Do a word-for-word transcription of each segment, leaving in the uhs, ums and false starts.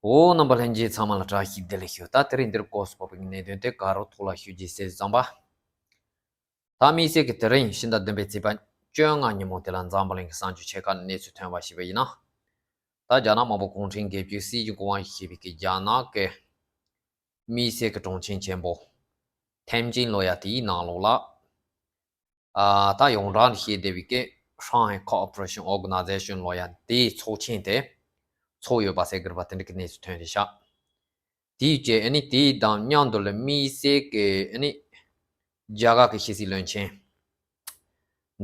འོ། རྣམ་པ་ལྷན་རྒྱས་ཚང་མ་ལ་བཀྲ་ཤིས་བདེ་ལེགས་ཞུ། ད་དེ་རིང་འདིར་སྐོར་སུ་བབས་པའི་གནད་དོན་དེ་ག་རོ་ཐོག་ལ་ཞུ་རྒྱུ་ཟེར་ཙམ་པ། ད་དམིགས་བསལ་གྱི་དེ་རིང་ཕྱི་ཟླ་བདུན་པའི་ཚེས་པ་བཅོ་ལྔ་ཉིན་མོ་དེ་ལ་འཛམ་བུ་གླིང་གི་གསར་འགྱུར་ཆེ་ཁག་ནས་གནས་ཚུལ་ཐོན་པ་ཞིག་ཡིན་ན། ད་རྒྱ་ནག་དམར་པོ་གུང་ཁྲན་སྒེར་གཅོད་སྲིད་གཞུང་གིས་དབང་བྱས་པའི་གི་རྒྱ་ནག་གི་དམིགས་བསལ་གྱི་གྲོང་ཁྱེར་ཆེན་པོ་ཐེམ་ཅིན་ལོ་ཡ་དེའི་ནང་ལོགས་ལ། ཨ། ད་ཡོངས་གྲགས་ནས་ཤེས་བསྡད་པའི་གི་Shanghai Cooperation Organization ལོ་ཡ་དེའི་ཚོགས་ཆེན་དེ་ཚོགས་ཡོད་པ་ཟེར་གི་རེད་པ། དེ་འདྲ་གི་གནས་ཚུལ་ཐོན་རེད་ཤག་དེའི་རྗེས་ཨ་ནི་དེའི་དང་མཉམ་དུ་ལ་དམིགས་བསལ་གྱི་ཨ་ནི་རྒྱ་གར་གྱི་ཕྱི་སྲིད་བློན་ཆེན་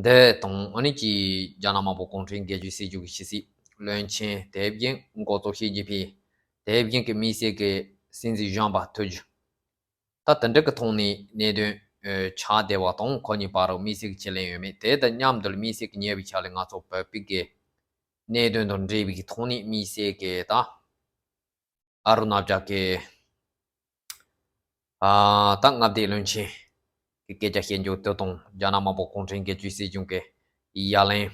འདི་དང་ཨ་ནི་ཀྱི་རྒྱ་ནག་དམར་པོ་གུང་ཁྲན་སྒེར་གཅོད་སྲིད་གཞུང་གི་ཕྱི་སྲིད་བློན་ཆེན། དེ་བཞིན་འགོ་གཙོ་ཞི་ཅིན་ཕིང་། དེ་བཞིན་གྱི་དམིགས་བསལ་གྱི་སྲིད་འཛིན་ཞན་པ་ཐུའུ་ཅུན། ད་དེ་འདྲ་གི་ཐོག་ནས་གནད་དོན་ཨ་ཆགས་བསྡད་པ་དང་། ཁོ་གཉིས་བར་དུ་དམིགས་བསལ་གྱི་ཁས་ལེན་ཡོད་མེད། དེ་དང་མཉམ་དུ་ལ་དམིགས་བསལ་གྱི་ཉེ་བའི་ཆར་ལ་ང་ཚོ་བོད་པའི་གི་གནད་དོན་དང་འབྲེལ་བའི་གི་ཐོག་ནས་དམིགས་བསལ་གྱི་ད་ཨ་རུ་ན་ཅལ་གྱི་ཨ་ད་མངའ་སྡེའི་བློན་ཆེན་གྱི་སྐད་ཆ་བཤད་རྒྱུ་དེ་དང་། རྒྱ་ནག་དམར་པོ་གུང་ཁྲན་སྒེར་གཅོད་སྲིད་གཞུང་གི་ཡ་ལན་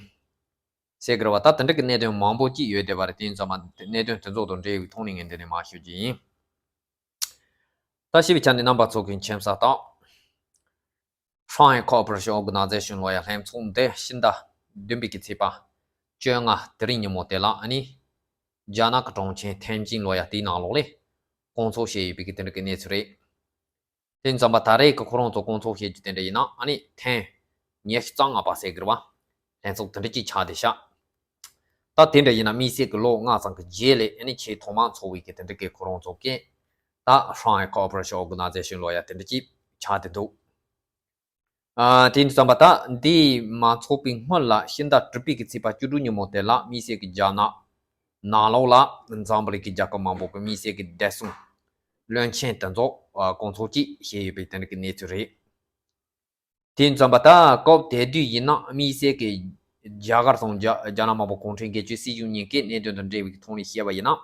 ཟེར་གི་རེད་པ། ད་དེ་འདྲ་གི་གནད་དོན་མང་པོ་ཅིག་ཡོད་བསྡད་པ་རེད། དེ་ཡིན་ཙང་མ་གནད་དོན་དེ་ཚོ་དང་འབྲེལ་བའི་ཐོག་ནས་ངས་འདི་ནས་མར་ཞུ་རྒྱུ་ཡིན། ད་ཞེས་པའི་ཆ་ནས་རྣམ་པ་ཚོ་གི་མཁྱེན་གསལ་ལྟར། Shanghai Cooperation Organization ལོ་ཡ་ལྷན་ཚོགས་འདི་ཕྱི་ཟླ་བདུན་པའི་གི་ཚེས་པ་བཅོ་ལྔ་དེ་རིང་ཉིན་མོ་དེ་ལ་ཨ་ནི་རྒྱ་ནག་གི་གྲོང་ཁྱེར་ཐེམ་ཅིན་ལོ་ཡ་དེའི་ནང་ལོགས་ལ་སྐོང་ཚོགས་བྱས་ཡོད་པའི་གི་དེ་འདྲ་གི་གནས་ཚུལ་རེད། དེ་ཙམ་པ་ད་རེས་ཀྱི་ཁོ་རང་ཚོ་སྐོང་ཚོགས་བྱེད་རྒྱུ་དེ་འདྲ་ཡིན་ན་ཨ་ནི་ཐེངས་ཉི་ཤུ་རྩ་ལྔ་པ་ཟེར་གི་རེད་པ། ལྷན་ཚོགས་དེ་འདྲ་ཅིག་ཆགས་བསྡད་ཤག་ད་དེ་འདྲ་ཡིན་ན་དམིགས་བསལ་གྱི་ལོ་ལྔ་ཙམ་གྱི་རྗེས་ལ་ཨ་ནི་ཆེས་ཐོག་མར་ཚོགས་པའི་གི་དེ་འདྲ་གི་ཁོ་རང་ཚོ་གི་ད་Shanghai Cooperation Organization ལོ་ཡ་དེ་འདྲ་ཅིག་ཆགས་བསྡད་འདུག་ཨ། དེ་ཙམ་པ་ད་འདི་མ་ཚོགས་པའི་སྔོན་ལ་ཕྱི་ཟླ་དྲུག་པའི་གི་ཚེས་པ་བཅུ་དྲུག་ཉིན་མོ་དེ་ལ་དམིགས་བསལ་གྱི་རྒྱ་ནག་ནང་ལོགས་ལ་འཛམ་བུ་གླིང་གི་རྒྱལ་ཁབ་མང་པོ་གི་དམིགས་བསལ་གྱི་བདེ་སྲུང་བློན་ཆེན་དེ་ཚོ་ཨ་སྐོང་ཚོགས་ཅིག་བྱས་ཡོད་པའི་དེ་འདྲ་གི་གནས་ཚུལ་རེད། དེ་ཙམ་པ་ད་སྐབས་དེ་དུས་ཡིན་ན་དམིགས་བསལ་གྱི་རྒྱ་གར་དང་རྒྱ་རྒྱ་ནག་དམར་པོ་གུང་ཁྲན་སྒེར་གཅོད་སྲིད་གཞུང་གཉིས་ཀྱི་གནད་དོན་དང་འབྲེལ་བའི་ཐོག་ནས་བཤད་པ་ཡིན་ན།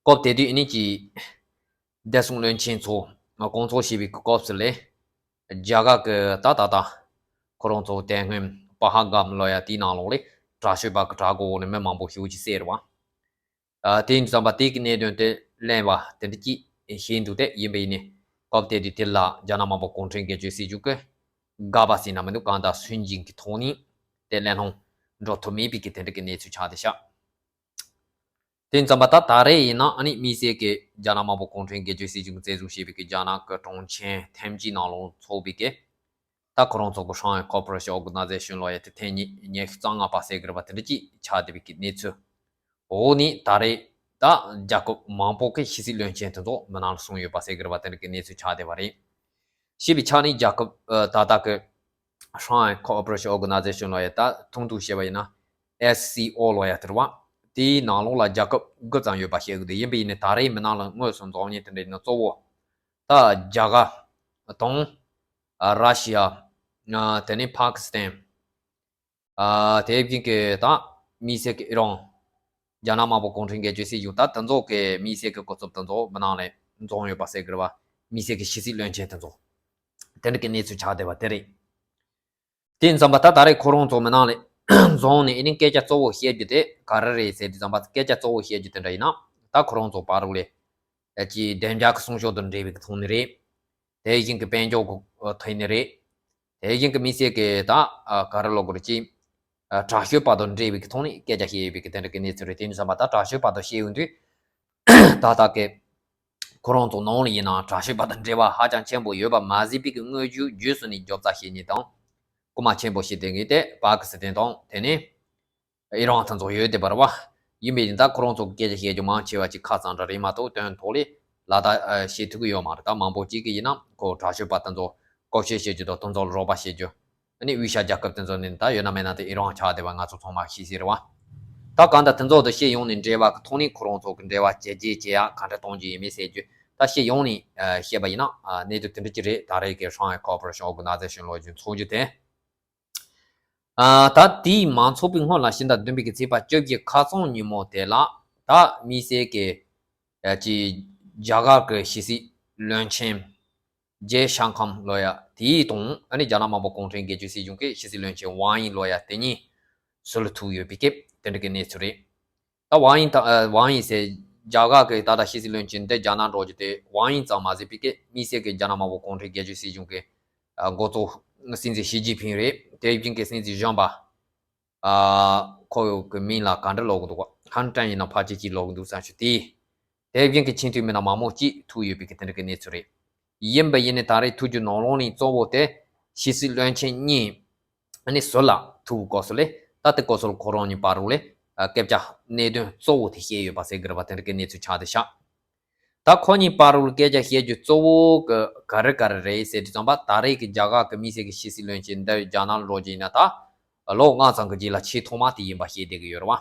སྐབས་དེ་དུས་ཨ་ནི་ཀྱི་བདེ་སྲུང་བློན་ཆེན་ཚོ་སྐོང་ཚོགས་བྱས་པའི་སྐབས་སུ་ལས། རྒྱ་གར་གྱི་ད་ད་ད་ཁོ་རང་ཚོ་དེ་སྔོན་པ་ཧལ་གམ་ལོ་ཡ་དེའི་ནང་ལོགས་ལས་དྲག་སྤྱོད་པ་གི་དྲག་གོ་འོག་ནས་མི་མང་པོ་ཞེ་པོ་ཅིག་བསད་རེད་པ། ཨ། དེ་ཡིན་ཙམ་པ་དེ་གི་གནད་དོན་དེ་གླེང་བ་དེ་འདྲ་ཅིག་བྱས་འདུག་དེ་ཡིན་པ་ཡིན་ནའི་སྐབས་དེ་དུས་དེ་ལ་རྒྱ་ནག་དམར་པོ་གུང་ཁྲན་སྒེར་གཅོད་སྲིད་གཞུང་གིས་དགག་པ་ཟེར་ན་མི་འདུག་གང་ལྟར་སུན་འབྱིན་གྱི་ཐོག་ནས་དེ་གླེང་སློང་འགྲོ་ཐུབ་མེད་པའི་གི་དེ་འདྲ་གི་གནས་ཚུལ་ཆགས་བསྡད་ཤག་དེ་ཙམ་པ་ད་ད་རེས་ཡིན་ན་ཨ་ནི་དམིགས་བསལ་གྱི་རྒྱ་ནག་དམར་པོ་གུང་ཁྲན་སྒེར་གཅོད་སྲིད་གཞུང་གིས་བཙན་བཟུང་བྱས་པའི་གི་རྒྱ་ནག་གི་གྲོང་ཁྱེར་ཐེམ་ཅིན་ནང་ལོགས་ཚོགས་པའི་གི་ད་ཁོ་རང་ཚོ་གི་Shanghai Cooperation Organization ལོ་ཡ་དེ་ཐེངས་ཉི་ཉི་ཤུ་རྩ་ལྔ་པ་ཟེར་གི་རེད་པ། དེ་འདྲ་ཅིག་ཆགས་བསྡད་པའི་གི་གནས་ཚུལ་འོག་ནས་ད་རེས་ད་རྒྱལ་ཁབ་མང་པོ་གི་ཕྱི་སྲིད་བློན་ཆེན་དེ་ཚོ་མི་ནང་ལ་སོང་ཡོད་པ་ཟེར་གི་རེད་པ། དེ་འདྲ་གི་གནས་ཚུལ་ཆགས་བསྡད་པ་རེད། ཞེས་པའི་ཆ་ནས་རྒྱལ་ཁབ་ཨ་ད་ལྟ་གི་Shanghai Cooperation Organization ལོ་ཡ་ད་ཐུང་ཐུང་བཤད་པ་ཡིན་ན་S C O ལོ་ཡ་དེ་རེད་པ། དེའི་ནང་ལོགས་ལ་རྒྱལ་ཁབ་དགུ་ཙམ་ཡོད་པ་ཤེས་གི་འདུག་ཡིན་པ་ཡིན་ནའི་ད་རེས་མི་ནང་ལ་དངོས་སུ་འཛོམས་མཁན་དེ་འདྲ་ཡིན་ན་གཙོ་བོ་ད་རྒྱ་གར་དང་། ཨ། ར་ཤི་ཡ། ཨ། དེ་ནས་པ་ཀི་སི་ཐན། ཨ། དེ་བཞིན་གྱི་ད་དམིགས་བསལ་གྱི་ཨི་རན། རྒྱ་ནག་དམར་པོ་གུང་ཁྲན་སྒེར་གཅོད་སྲིད་གཞུང་ད་དེ་ཚོ་གི་དམིགས་བསལ་གྱི་སྐུ་ཚབ་དེ་ཚོ་མི་ནང་ལ་འཛོམས་ཡོད་པ་ཟེར་གི་རེད་པ། དམིགས་བསལ་གྱི་ཕྱི་སྲིད་བློན་ཆེན་དེ་ཚོ། དེ་འདྲ་གི་གནས་ཚུལ་ཆགས་བསྡད་པ་དེ་རེད། དེ་ཙམ་པ་ད་ད་རེས་ཁོ་རང་ཚོ་མི་ནང་ལ་འཛོམས་ནས་ཨ་ནི་སྐད་ཆ་གཙོ་བོ་བཤད་རྒྱུ་དེ་ག་རེ་རེད་ཟེར་དུས་ཙམ་པ། སྐད་ཆ་གཙོ་བོ་བཤད་རྒྱུ་དེ་འདྲ་ཡིན་ན་ད་ཁོ་རང་ཚོ་བར་དུ་ལ་ཨ་ཅིག་བདེ་འཇགས་ཀྱི་སྲུང་སྐྱོབ་དང་འབྲེལ་བའི་གི་ཐོག་ནས་རེད། དེ་བཞིན་གྱི་དཔལ་འབྱོར་གྱི་ཐོག་ནས་རེད། དེ་བཞིན་གྱི་དམིགས་བསལ་གྱི་ད་ཨ་ག་རེ་ལབ་དགོས་རེད། ཅིག་ཨ་དྲག་སྤྱོད་པ་དང་འབྲེལ་བའི་གི་ཐོག་ནས་སྐད་ཆ་བཤད་ཡོད་པའི་གི་དེ་འདྲ་གི་གནས་ཚུལ་རེད། དེ་ཡིན་ཙམ་པ་ད་དྲག་སྤྱོད་པ་དང་བཤད་ཡོང་དུས། ད་ལྟ་གི་ཁོ་རང་ཚོ་ནང་ལ་ཡིན་ན་དྲག་སྤྱོད་པ་དང་འབྲེལ་བ་ཧ་ཅང་ཆེན་པོ་ཡོད་པ་མ་ཟད་པའི་གི་དངོས་རྒྱུ་རྗེས་སུ་ནི་རྒྱབ་རྩ་བྱེད་མཁན་དང་། སྐུལ་མ་ཆེན་པོ་བྱེད་མཁན་དེ་པ་ཀི་སི་ཐན་དང་། དེ་ནས་ཨི་རན་དེ་ཚོ་ཡོད་བསྡད་པ་རེད་པ། ཡིན་པས་ད་ཁོ་རང་ཚོ་གི་སྐད་ཆ་བཤད་རྒྱུ་མང་ཆེ་བ་ཅིག་ཁ་གཙང་སྦྲ་རེད་མ་གཏོགས་དོན་ཐོག་ལ་ལ་ད་ཨ་བཤད་ཐུབ་ཀྱི་ཡོད་མ་རེད། ད་མང་པོ་ཅིག་གིས་ཡིན་ན་ཁོ་དྲག་སྤྱོད་པ་དེ་ཚོ་བཀོལ་སྤྱོད་བྱེད་རྒྱུ་དང་། དེ་ཚོ་ལ་རོགས་པ་བྱེད་རྒྱུ། ཨ་ནི་དབུས་ཤར་རྒྱལ་ཁབ་དེ་ཚོ་ནི་ད་ཡོད་ན་མེད་ན་དེ་ཨི་རན་ཆགས་བསྡད་པ་ང་ཚོ་ཚང་མ་ཤེས་གསལ་རེད་པ། ད་གང་ལྟར་དེ་ཚོ་དང་ཕྱི་ཡོང་ནས་འབྲེལ་བ་གི་ཐོག་ནས་ཁོ་རང་ཚོ་གི་འབྲེལ་བ་ཇེ་རྒྱས་ཇེ་ཡག་ག་འདྲ་གཏོང་རྒྱུ་ཡིན་མིན་ཟེར་རྒྱུ། ད་ཕྱི་ཡོང་ནས་ཨ་བཤད་པ་ཡིན་ན་ཨ་གནས་ཚུལ་དེ་འདྲ་ཅིག་རེད། ད་རེས་ཀྱི་Shanghai Cooperation Organization ལོ་རྒྱུས་ཚོགས་རྒྱུ་དེ། ཨ་ད་དེའི་མ་ཚོགས་པའི་སྔོན་ལ་ཕྱི་ཟླ་བདུན་པའི་གི་ཚེས་པ་བཅོ་བརྒྱད་ཁ་སང་ཉིན་མོ་དེ་ལ་ད་དམིགས་བསལ་གྱི་ཨ་ཅིག་རྒྱ་གར་གྱི་ཕྱི་སྲིད་བློན་ཆེན་ཇེ་ཤང་ཀམ་ལོ་ཡ་དེའི་དང་། ཨ་ནི་རྒྱ་ནག་དམར་པོ་གུང་ཁྲན་སྒེར་གཅོད་སྲིད་གཞུང་གི་ཕྱི་སྲིད་བློན་ཆེན་ཝང་ཡི་ལོ་ཡ་དེ་གཉིས་ཟུར་ལ་ཐུག་ཡོད་པའི་སྐབས་དེ་འདྲ་གི་གནས་ཚུལ་རེད། ད་ཝང་ཡི་ད་ཨ་ཝང་ཡི་ཟེར་ རྒྱ་གར་གྱི་ད་ལྟ་ཕྱི་སྲིད་བློན་ཆེན་འདི་རྒྱ་ནག་འགྲོ་རྒྱུ་དེ་དབང་ཡིན་ཙང་མ་ཟད་པའི་གི་དམིགས་བསལ་གྱི་རྒྱ་ནག་དམར་པོ་གུང་ཁྲན་རྒྱལ་གཅེས་སྲིད་གཞུང་གི་འགོ་གཙོ་སྲིད་འཛིན་ཞི་ཅིན་ཕིང་རེད། དེ་བཞིན་གྱི་སྲིད་འཛིན་གཞོན་པ་ཁོ་གི་མིང་ལ་ག་འདྲ་ལབ་གི་འདུག་ག་ཧན་ཀྲན་ཡིན་ན་ཕལ་ཆེར་ཅིག་ལབ་གི་འདུག་བསམ་ཞུ། དེ་དེ་བཞིན་གྱི་ཆེས་མཐོའི་མི་སྣ་མང་པོ་ཅིག་ཐུག་ཡོད་པའི་གི་དེ་འདྲ་གི་གནས་ཚུལ་རེད། ཡིན་པ་ཡིན་ནའི་ད་རེས་ཐུག་རྒྱུ་ནང་ལོགས་ནས་གཙོ་བོ་དེ་ཕྱི་སྲིད་བློན་ཆེན་གཉིས་ཨ་ནི་ཟུར་ལ་ཐུག་གོ་སོ་ལེ། ད་ལྟ་གོ་སོ་ལ་ཁོ་རང་གཉིས་བར་རུ་ལེ་སྐད་ཆ་གནད་དོན་གཙོ་བོ་དེ་བཤད་ཡོད་པ་ཟེར་དགོས་རེད་པ། དེ་འདྲ་གི་གནས་ཚུལ་ཆགས་བསྡད་ཤག་ད་ཁོ་གཉིས་བར་རུ་ལ་སྐད་ཆ་བཤད་རྒྱུ་གཙོ་བོ་གི་ག་རེ་ག་རེ་རེད་ཟེར་དུས་ཙམ་པ། ད་རེས་ཀྱི་རྒྱ་གར་གི་དམིགས་བསལ་གྱི་ཕྱི་སྲིད་བློན་ཆེན་འདི་རྒྱ་ནག་ལ་འགྲོ་རྒྱུ་ཡིན་ན་ད་ལོ་ལྔ་ཙམ་གྱི་རྗེས་ལ་ཆེས་ཐོག་མ་དེ་ཡིན་པ་བཤད་བསྡད་ཀྱི་ཡོད་རེད་པ།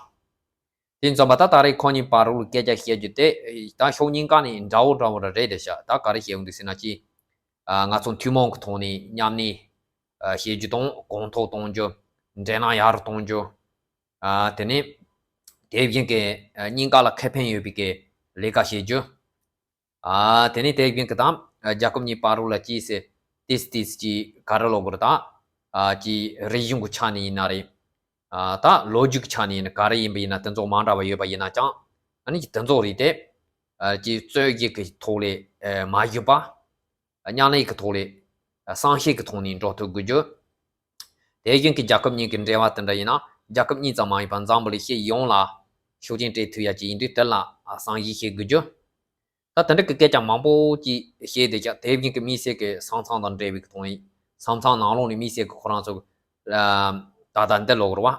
དེ་ཙམ་པ་ད་ད་རེས་ཁོ་གཉིས་བར་རུ་ལ་སྐད་ཆ་བཤད་རྒྱུ་དེ་ད་ཕྱོགས་གཉིས་ཀ་ནས་འདྲ་བོ་འདྲ་བོ་རེད་བསྡད་ཤག་ད་ག་རེ་བཤད་ཡོང་འདུག་ཟེར་ན་ཅི། ང་ཚོ་ཐུན་མོང་གི་ཐོག་ནས་མཉམ་གནས་བྱེད་རྒྱུ་དང་གོང་མཐོར་གཏོང་རྒྱུ། འབྲེལ་ལམ་ཡག་རུ་གཏོང་རྒྱུ། དེ་ནས་དེ་བཞིན་གྱི་གཉིས་ཀ་ལ་ཁེ་ཕན་ཡོད་པའི་གི་ལས་ཀ་བྱེད་རྒྱུ། དེ་ནས་དེ་བཞིན་གྱི་དང་རྒྱལ་ཁབ་གཉིས་བར་རུ་ལ་ཅིས་ཟེར་ཏིས་ཏིས་ཀྱི་ག་རེ་ལབ་དགོས་རེད། ད་ཀྱི་རིག་གཞུང་གི་ཆ་ནས་ཡིན་ན་རེད། ད་ལོ་རྒྱུས་ཀྱི་ཆ་ནས་ཡིན་ན་ག་རེ་ཡིན་པ་ཡིན་ན་དེ་ཚོ་མ་འདྲ་བ་ཡོད་པ་ཡིན་ན་ཀྱང་ཨ་ནི་ཀྱི་དེ་ཚོ་རེད་དེ། ཀྱི་རྩོད་གཞི་གི་ཐོག་ལས་མ་གཞི་པ། མཉམ་ལས་ཀྱི་ཐོག་ལས་བསམ་ཤེས་ཀྱི་ཐོག་ནས་འགྲོ་ཐུབ་དགོས་རྒྱུ། དེ་བཞིན་གྱི་རྒྱལ་ཁབ་གཉིས་ཀྱི་འབྲེལ་བ་དེ་འདྲ་ཡིན་ན་རྒྱལ་ཁབ་གཉིས་ཙམ་མ་ཡིན་པར་འཛམ་བུ་གླིང་སྤྱི་ཡོངས་ལ་ཤུགས་རྐྱེན་སྤྲད་ཐུབ་ཡ་ཅིག་ཡིན་དུས་དེ་ལ་བསམ་གཞིག་བྱེད་དགོས་རྒྱུ། ད་དེ་འདྲ་གི་སྐད་ཆ་མང་པོ་ཅིག་བཤད་བསྡད་ཀྱང་དེ་བཞིན་གྱི་དམིགས་བསལ་གྱི་བསམ་ཚང་དང་འབྲེལ་བའི་གི་ཐོག་ནས་བསམ་ཚང་ནང་ལོགས་ནས་དམིགས་བསལ་གྱི་ཁོ་རང་ཚོ་ད་ལྟ་འདི་ལོག་རུ་བ།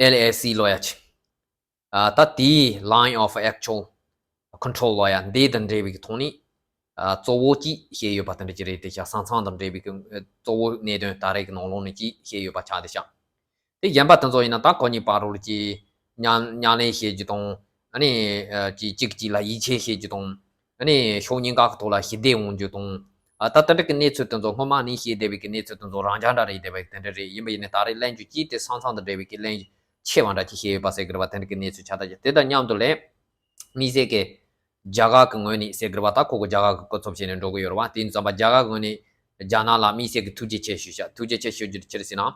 ཨེལ་ཨེ་སི་ལོ་ཡ་ཆེ། ད་དེའི་line of actual control ལོ་ཡ་འདི་དང་འབྲེལ་བའི་ཐོག་ནས་གཙོ་བོ་ཅིག་བཤད་ཡོད་པ་དེ་འདྲ་ཅིག་རེད་དེ་ཤག་བསམ་ཚང་དང་འབྲེལ་བའི་གཙོ་བོ་གནད་དོན་ད་རེས་ཀྱི་ནང་ལོགས་ནས་ཅིག་བཤད་ཡོད་པ་ཆགས་དེ་ཤག་དེ་གཞན་པ་དེ་ཚོ་ཡིན་ན་ད་ཁོ་གཉིས་བར་རུ་ཅིག་མཉམ་མཉམ་ལས་བྱེད་རྒྱུ་དང་ཨ་ནི་ཅིག་གཅིག་གཅིག་ལ་ཡིད་ཆེས་བྱེད་རྒྱུ་དང་། ཨ་ནི་ཕྱོགས་གཉིས་ཀ་གི་ཐོག་ལ་ཞི་བདེ་འོང་རྒྱུ་དང་། ཨ་ད་ལྟ་འདྲ་གི་གནས་ཚུལ་དེ་ཚོ་སྔོན་མ་ནས་བཤད་བསྡད་པའི་གི་གནས་ཚུལ་དེ་ཚོ་རང་འཇགས་འདྲ་རེད་བསྡད་པའི་དེ་འདྲ་རེད། ཡིན་པ་ཡིན་ནའི་ད་རེས་གླེང་རྒྱུ་ཅིག་དེ་བསམ་ཚང་དང་འབྲེལ་བའི་གི་གླེང་རྒྱུ་ཆེ་བ་འདྲ་ཅིག་བཤད་ཡོད་པ་ཟེར་གི་རེད་པ། དེ་འདྲ་གི་གནས་ཚུལ་ཆགས་ད་ཀྱི་དེ་དང་མཉམ་དུ་ལས་དམིགས་བསལ་གི་རྒྱ་གར་གི་ངོས་ནས་ཟེར་གི་རེད་པ། ད་ཁོ་གི་རྒྱ་གར་གི་སྐུ་ཚབ་བྱས་ནས་འགྲོ་གི་ཡོད་རེད་པ། དེ་ཡིན་ཙམ་པ་རྒྱ་གར་གི་ངོས་ནས་རྒྱ་ནག་ལ་དམིགས་བསལ་གི་ཐུགས་རྗེ་ཆེ་ཞུ་ཤག་ཐུགས་རྗེ་ཆེ་ཞུ་རྒྱུ་དེ་ཅི་རེད་ཟེར་ན།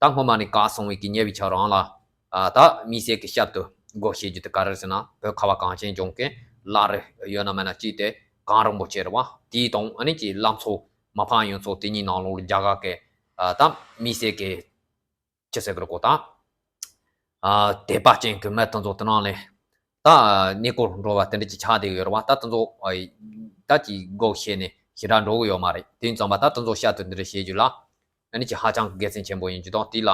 ད་སྔོན་མ་ནས་བཀག་སོང་བའི་གི་ཉེ་བའི་ཆར་རང་ལ་ཨ་ད་དམིགས་བསལ་གྱི་ཞབས་ཏོག་དགོས་བྱེད་རྒྱུ་དེ་ག་རེ་རེད་ཟེར་ན། བོད་ཁ་བ་གངས་ཅན་ལྗོངས་ཀྱི་བླ་རེ་ཡོད་ན་མེད་ན་ཅིག་དེ་གངས་རིན་པོ་ཆེ་རེད་པ། དེའི་དང་ཨ་ནི་ཀྱི་བླ་མཚོ་མ་ཕམ་གཡུ་མཚོ་དེ་གཉིས་ནང་ལོགས་ལ་རྒྱ་གར་གྱི་ཨ་ད་དམིགས་བསལ་གྱི་ཅི་ཟེར་གི་རེད་གོ་ད་ཨ་དད་པ་ཅན་གྱི་མི་དེ་ཚོ་དེ་ནང་ལས་ད་གནས་སྐོར་འགྲོ་བ་དེ་འདྲ་ཅིག་ཆགས་བསྡད་ཡོད་རེད་པ། ད་དེ་ཚོ་ཨ་ད་ཀྱི་སྒོ་ཕྱེ་ནས་ཞེ་དྲག་འགྲོ་གི་ཡོད་མ་རེད། དེ་ཡིན་ཙམ་པ་ད་དེ་ཚོ་ཞབས་ཏོག་འདི་འདྲ་བྱེད་རྒྱུ་ལ། ཨ་ནི་ཅིག་ཧ་ཅང་གི་དགེ་མཚན་ཆེན་པོ་ཡིན་རྒྱུ་དང་། དེ་ལ་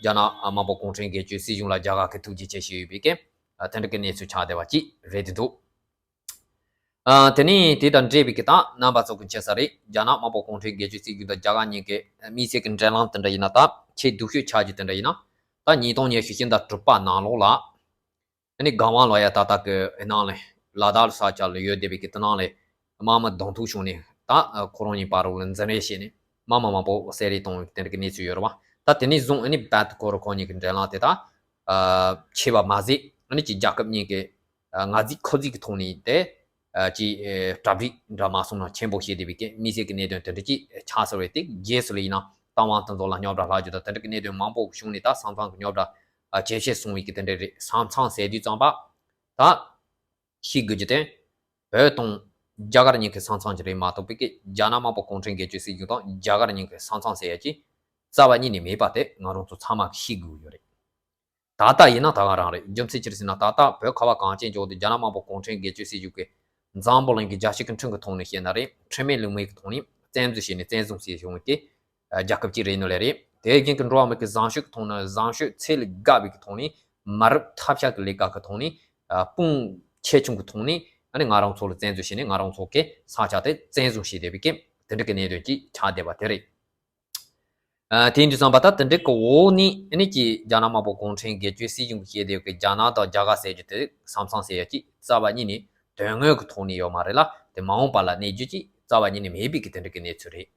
རྒྱ་ནག་དམར་པོ་གུང་ཁྲན་སྒེར་གཅོད་སྲིད་གཞུང་ལ་རྒྱ་གར་གྱི་ཐུགས་རྗེ་ཆེ་ཞུ་ཡོད་པའི་གི་དེ་འདྲ་གི་གནས་ཚུལ་ཆགས་བསྡད་པ་ཅིག་རེད་དེ་འདུག་ཨ་དེ་ནས་དེ་དང་འབྲེལ་བའི་གི་ད་རྣམ་པ་ཚོ་གི་མཁྱེན་གསལ་རེད། རྒྱ་ནག་དམར་པོ་གུང་ཁྲན་སྒེར་གཅོད་སྲིད་གཞུང་དང་རྒྱ་གར་གཉིས་ཀྱི་དམིགས་བསལ་གྱི་འབྲེལ་ལམ་དེ་འདྲ་ཡིན་ན། ད་ཆེས་སྡུག་ཤོས་ཆགས་རྒྱུ་དེ་འདྲ་ཡིན་ན། ད་ཉིས་སྟོང་ཉི་ཤུ་ཕྱི་ཟླ་དྲུག་པ་ནང་ལོགས་ལ། ཨ་ནི་སྒང་བ་ལོ་ཡ་ད་ལྟ་གི་ནང་ལས་ལ་དྭགས་ས་ཆ་ལ་ཡོད་བསྡད་པའི་གི་དེ་ནང་ལས་དམག་མི་གདོང་ཐུག་བྱུང་ནས་ད་ཁོ་རང་གཉིས་བར་ལ་འཛིང་རེས་བྱས་ནས་དམག་མི་མང་པོ་བསད་རེས་བཏང་བའི་དེ་འདྲ་གི་གནས་ཚུལ་ཡོད་རེད་པ། ད་དེ་ནས་བཟུང་ཨ་ནི་བད་ཁོ་ར་ཁོ་གཉིས་ཀྱི་འབྲེལ་ལམ་དེ་ད་ཆད་པ་མ་ཟད། ཨ་ནི་ཅིག་རྒྱལ་ཁབ་གཉིས་ཀྱི་ང་རྫིག་ཁོ་རྫིག་གི་ཐོག་ནས་དེ་ཅིག་གྲ་སྒྲིག་འདྲ་མ་སོང་ན་ཆེན་པོ་བྱས་བསྡད་པའི་གི་དམིགས་བསལ་གྱི་གནད་དོན་དེ་འདྲ་ཅིག་ཆགས་ཚར་བས། དེ་རྗེས་སུ་ལ་ཡིན་ན་རྟ་དབང་དེ་ཚོ་ལ་རྙོག་དྲ་ལྷག་རྒྱུ་དང་དེ་འདྲ་གི་གནད་དོན་མང་པོ་བྱུང་ནས་ད་བསམ་ཚང་གི་རྙོག་དྲ་ཇེ་ཆེ་སོང་བའི་གི་དེ་འདྲ་རེད། བསམ་ཚང་ཟེར་དུས་ཙམ་པ་ད་ཤེས་དགོས་རྒྱུ་དེ་བོད་དང་རྒྱ་གར་གཉིས་ཀྱི་བསམ་ཚང་ཅིག་རེད་མ་གཏོགས་པའི་གི་རྒྱ་ནག་དམར་པོ་གུང་ཁྲན་སྒེར་གཅོད་སྲིད་གཞུང་དང་རྒྱ་གར་གཉིས་ཀྱི་བསམ་ཚང་ཟེར་ཡ་ཅིག་རྩ་བ་ཉིད་ནས་མེད་པ་དེ་ང་རང་ཚོ་ཚང་མ་གིས་ཤེས་དགོས་ཀྱི་ཡོད་རེད། ད་ལྟ་ཡིན་ན་ད་ག་རང་རེད། རྒྱུ་མཚན་ཅི་རེད་ཟེར་ན། ད་ལྟ་བོད་ཁ་བ་གངས་ཅན་ལྗོངས་དེ་རྒྱ་ནག་དམར་པོ་གུང་ཁྲན་སྒེར་གཅོད་སྲིད་གཞུང་གིས་འཛམ་བུ་གླིང་གི་རྒྱལ་སྤྱི་ཀུན་འཁྲུག་གི་ཐོག་ནས་བཤད་ན་རེད། ཁྲིམས་མེད་ལུགས་མེད་ཀྱི་ཐོག་ནས་བཙན་འཛུལ་བྱས་ནས་བཙན་བཟུང་བྱས་བྱུང་བའི་གི་རྒྱལ་ཁབ་ཅིག་རེད་ནོ་ལེ་རེད། དེ་བཞིན་གྱི་འགྲོ་བ་མི་གི་བཟང་སྤྱོད་ཀྱི་ཐོག་ནས་བཟང་སྤྱོད་ཚད་ལས་བརྒལ་བའི་གི་ཐོག་ནས་མ་རབས་ཐབས་ཤེས་ཀྱི་ལས་ཀ་གི་ཐོག་ནས་དཔུང་ཆེ་ཆུང་གི་ཐོག་ནས་ཨ་ནི་ང་རང་ཚོ་ལ་བཙན་འཛུལ་བྱས་ནས་ང་རང་ཚོ་གི་ས་ཆ་དེ་བཙན་བཟུང་བྱས་བསྡད་པའི་གི་དེ་འདྲ་གི་གནད་དོན་ཅིག་ཆགས་བསྡད་པ་དེ་རེད། ཨ་དེ་ཡིན་དུས་ཙམ་པ་ད་དེ་འདྲའི་གི་འོག་ནས་ཨ་ནི་ཀྱི་རྒྱ་ནག་དམར་པོ་གུང་ཁྲན་སྒེར་གཅོད་སྲིད་གཞུང་གིས་བཤད་བསྡད་ཀྱི་རྒྱ་ནག་དང་རྒྱ་གར་ཟེར་རྒྱུ་དེ་བསམ་ཚང་ཟེར་ཡ་ཅིག་རྩ་བ་ཉིད་ནས་དོན་དངོས་ཀྱི་ཐོག་ནས་ཡོད་མ་རེད་ལ། དེ་མ་འོངས་པ་ལ་གནས་རྒྱུ་ཅིག་རྩ་བ་ཉིད་ནས་མེད་པའི་གི་དེ་འདྲ་གི་གནས་ཚུལ་རེད།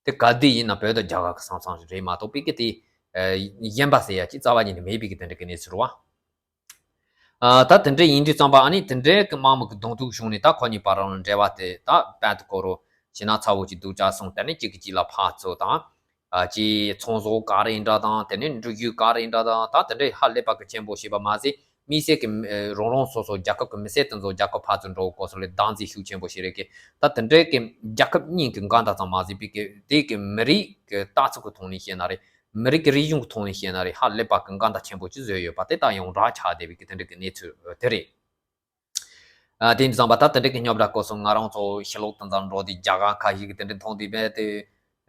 དེ་ག་དུས་ཡིན་ན་བོད་དང་རྒྱ་གར་གི་བསམ་ཚང་ཞིག་རེད་མ་གཏོགས་པའི་གི་དེ་ཨ་གཞན་པ་ཟེར་ཡ་ཅིག་རྩ་བ་ཉིད་ནས་མེད་པའི་གི་དེ་འདྲ་གི་གནས་ཚུལ་རེད་བ། ཨ་ད་དེ་འདྲ་ཡིན་དུས་ཙམ་པ་ཨ་ནི་དེ་འདྲའི་གི་དམག་མི་གི་གདོང་ཐུག་བྱུང་ནས་ད་ཁོ་གཉིས་བར་ལ་འབྲེལ་བ་དེ་ད་བད་དུ་ཁོ་རུ་ཕྱི་ན་ཚ་བོ་ཅིག་སྡུག་ཅག་སོང་། དེ་ནས་གཅིག་གིས་གཅིག་ལ་ཕར་ཚུར་དང་། ཨ་ཅིག་ཚོང་ཟོག་ག་རེ་འདྲ་དང་། དེ་ནས་འགྲུལ་བཞུད་ག་རེ་འདྲ་དང་། ད་དེ་འདྲའི་ཧ་ལས་པ་གི་ཆེན་པོ་བྱས་པ་མ་ཟད། མི་སེར་གྱི་མི་རང་རང་སོ་སོ་རྒྱལ་ཁབ་ཀྱི་མི་སེར་དེ་ཚོ་རྒྱལ་ཁབ་ཕར་ཚུར་འགྲོ་སྐབས་སུ་ལ་བདག་འཛིན་ཤུགས་ཆེན་པོ་བྱེད་རེས་ཀྱི་ད་དེ་འདྲའི་གི་རྒྱལ་ཁབ་གཉིས་ཀྱི་འགལ་ཟླ་ཙམ་མ་ཟད་པའི་གི་དེ་གི་མི་རིགས་ཀྱི་རྟགས་ཚུལ་གྱི་ཐོག་ནས་བཤད་ན་རེད། མི་རིགས་ཀྱི་རིག་གཞུང་གི་ཐོག་ནས་བཤད་ན་རེད། ཧ་ལས་པ་གི་འགལ་ཟླ་ཆེན་པོ་ཅིག་བཟོས་ཡོད་པ་དེ་ད་ཡོངས་གྲགས་ཆགས་བསྡད་པའི་གི་དེ་འདྲའི་གི་གནས་ཚུལ་དེ་རེད། ཨ། དེ་འདྲ་བསམ་པ་ད་དེ་འདྲའི་གི་རྙོག་དྲ་སྐོར་སོང་ང་རང་ཚོ་ཕྱི་ལོགས་དེ་ཚོ་འགྲོ་དུས་རྒྱ་གར་ཁ་ཤས་ཀྱི་དེ་འདྲ་མཐོང་དུས་བས་དེ་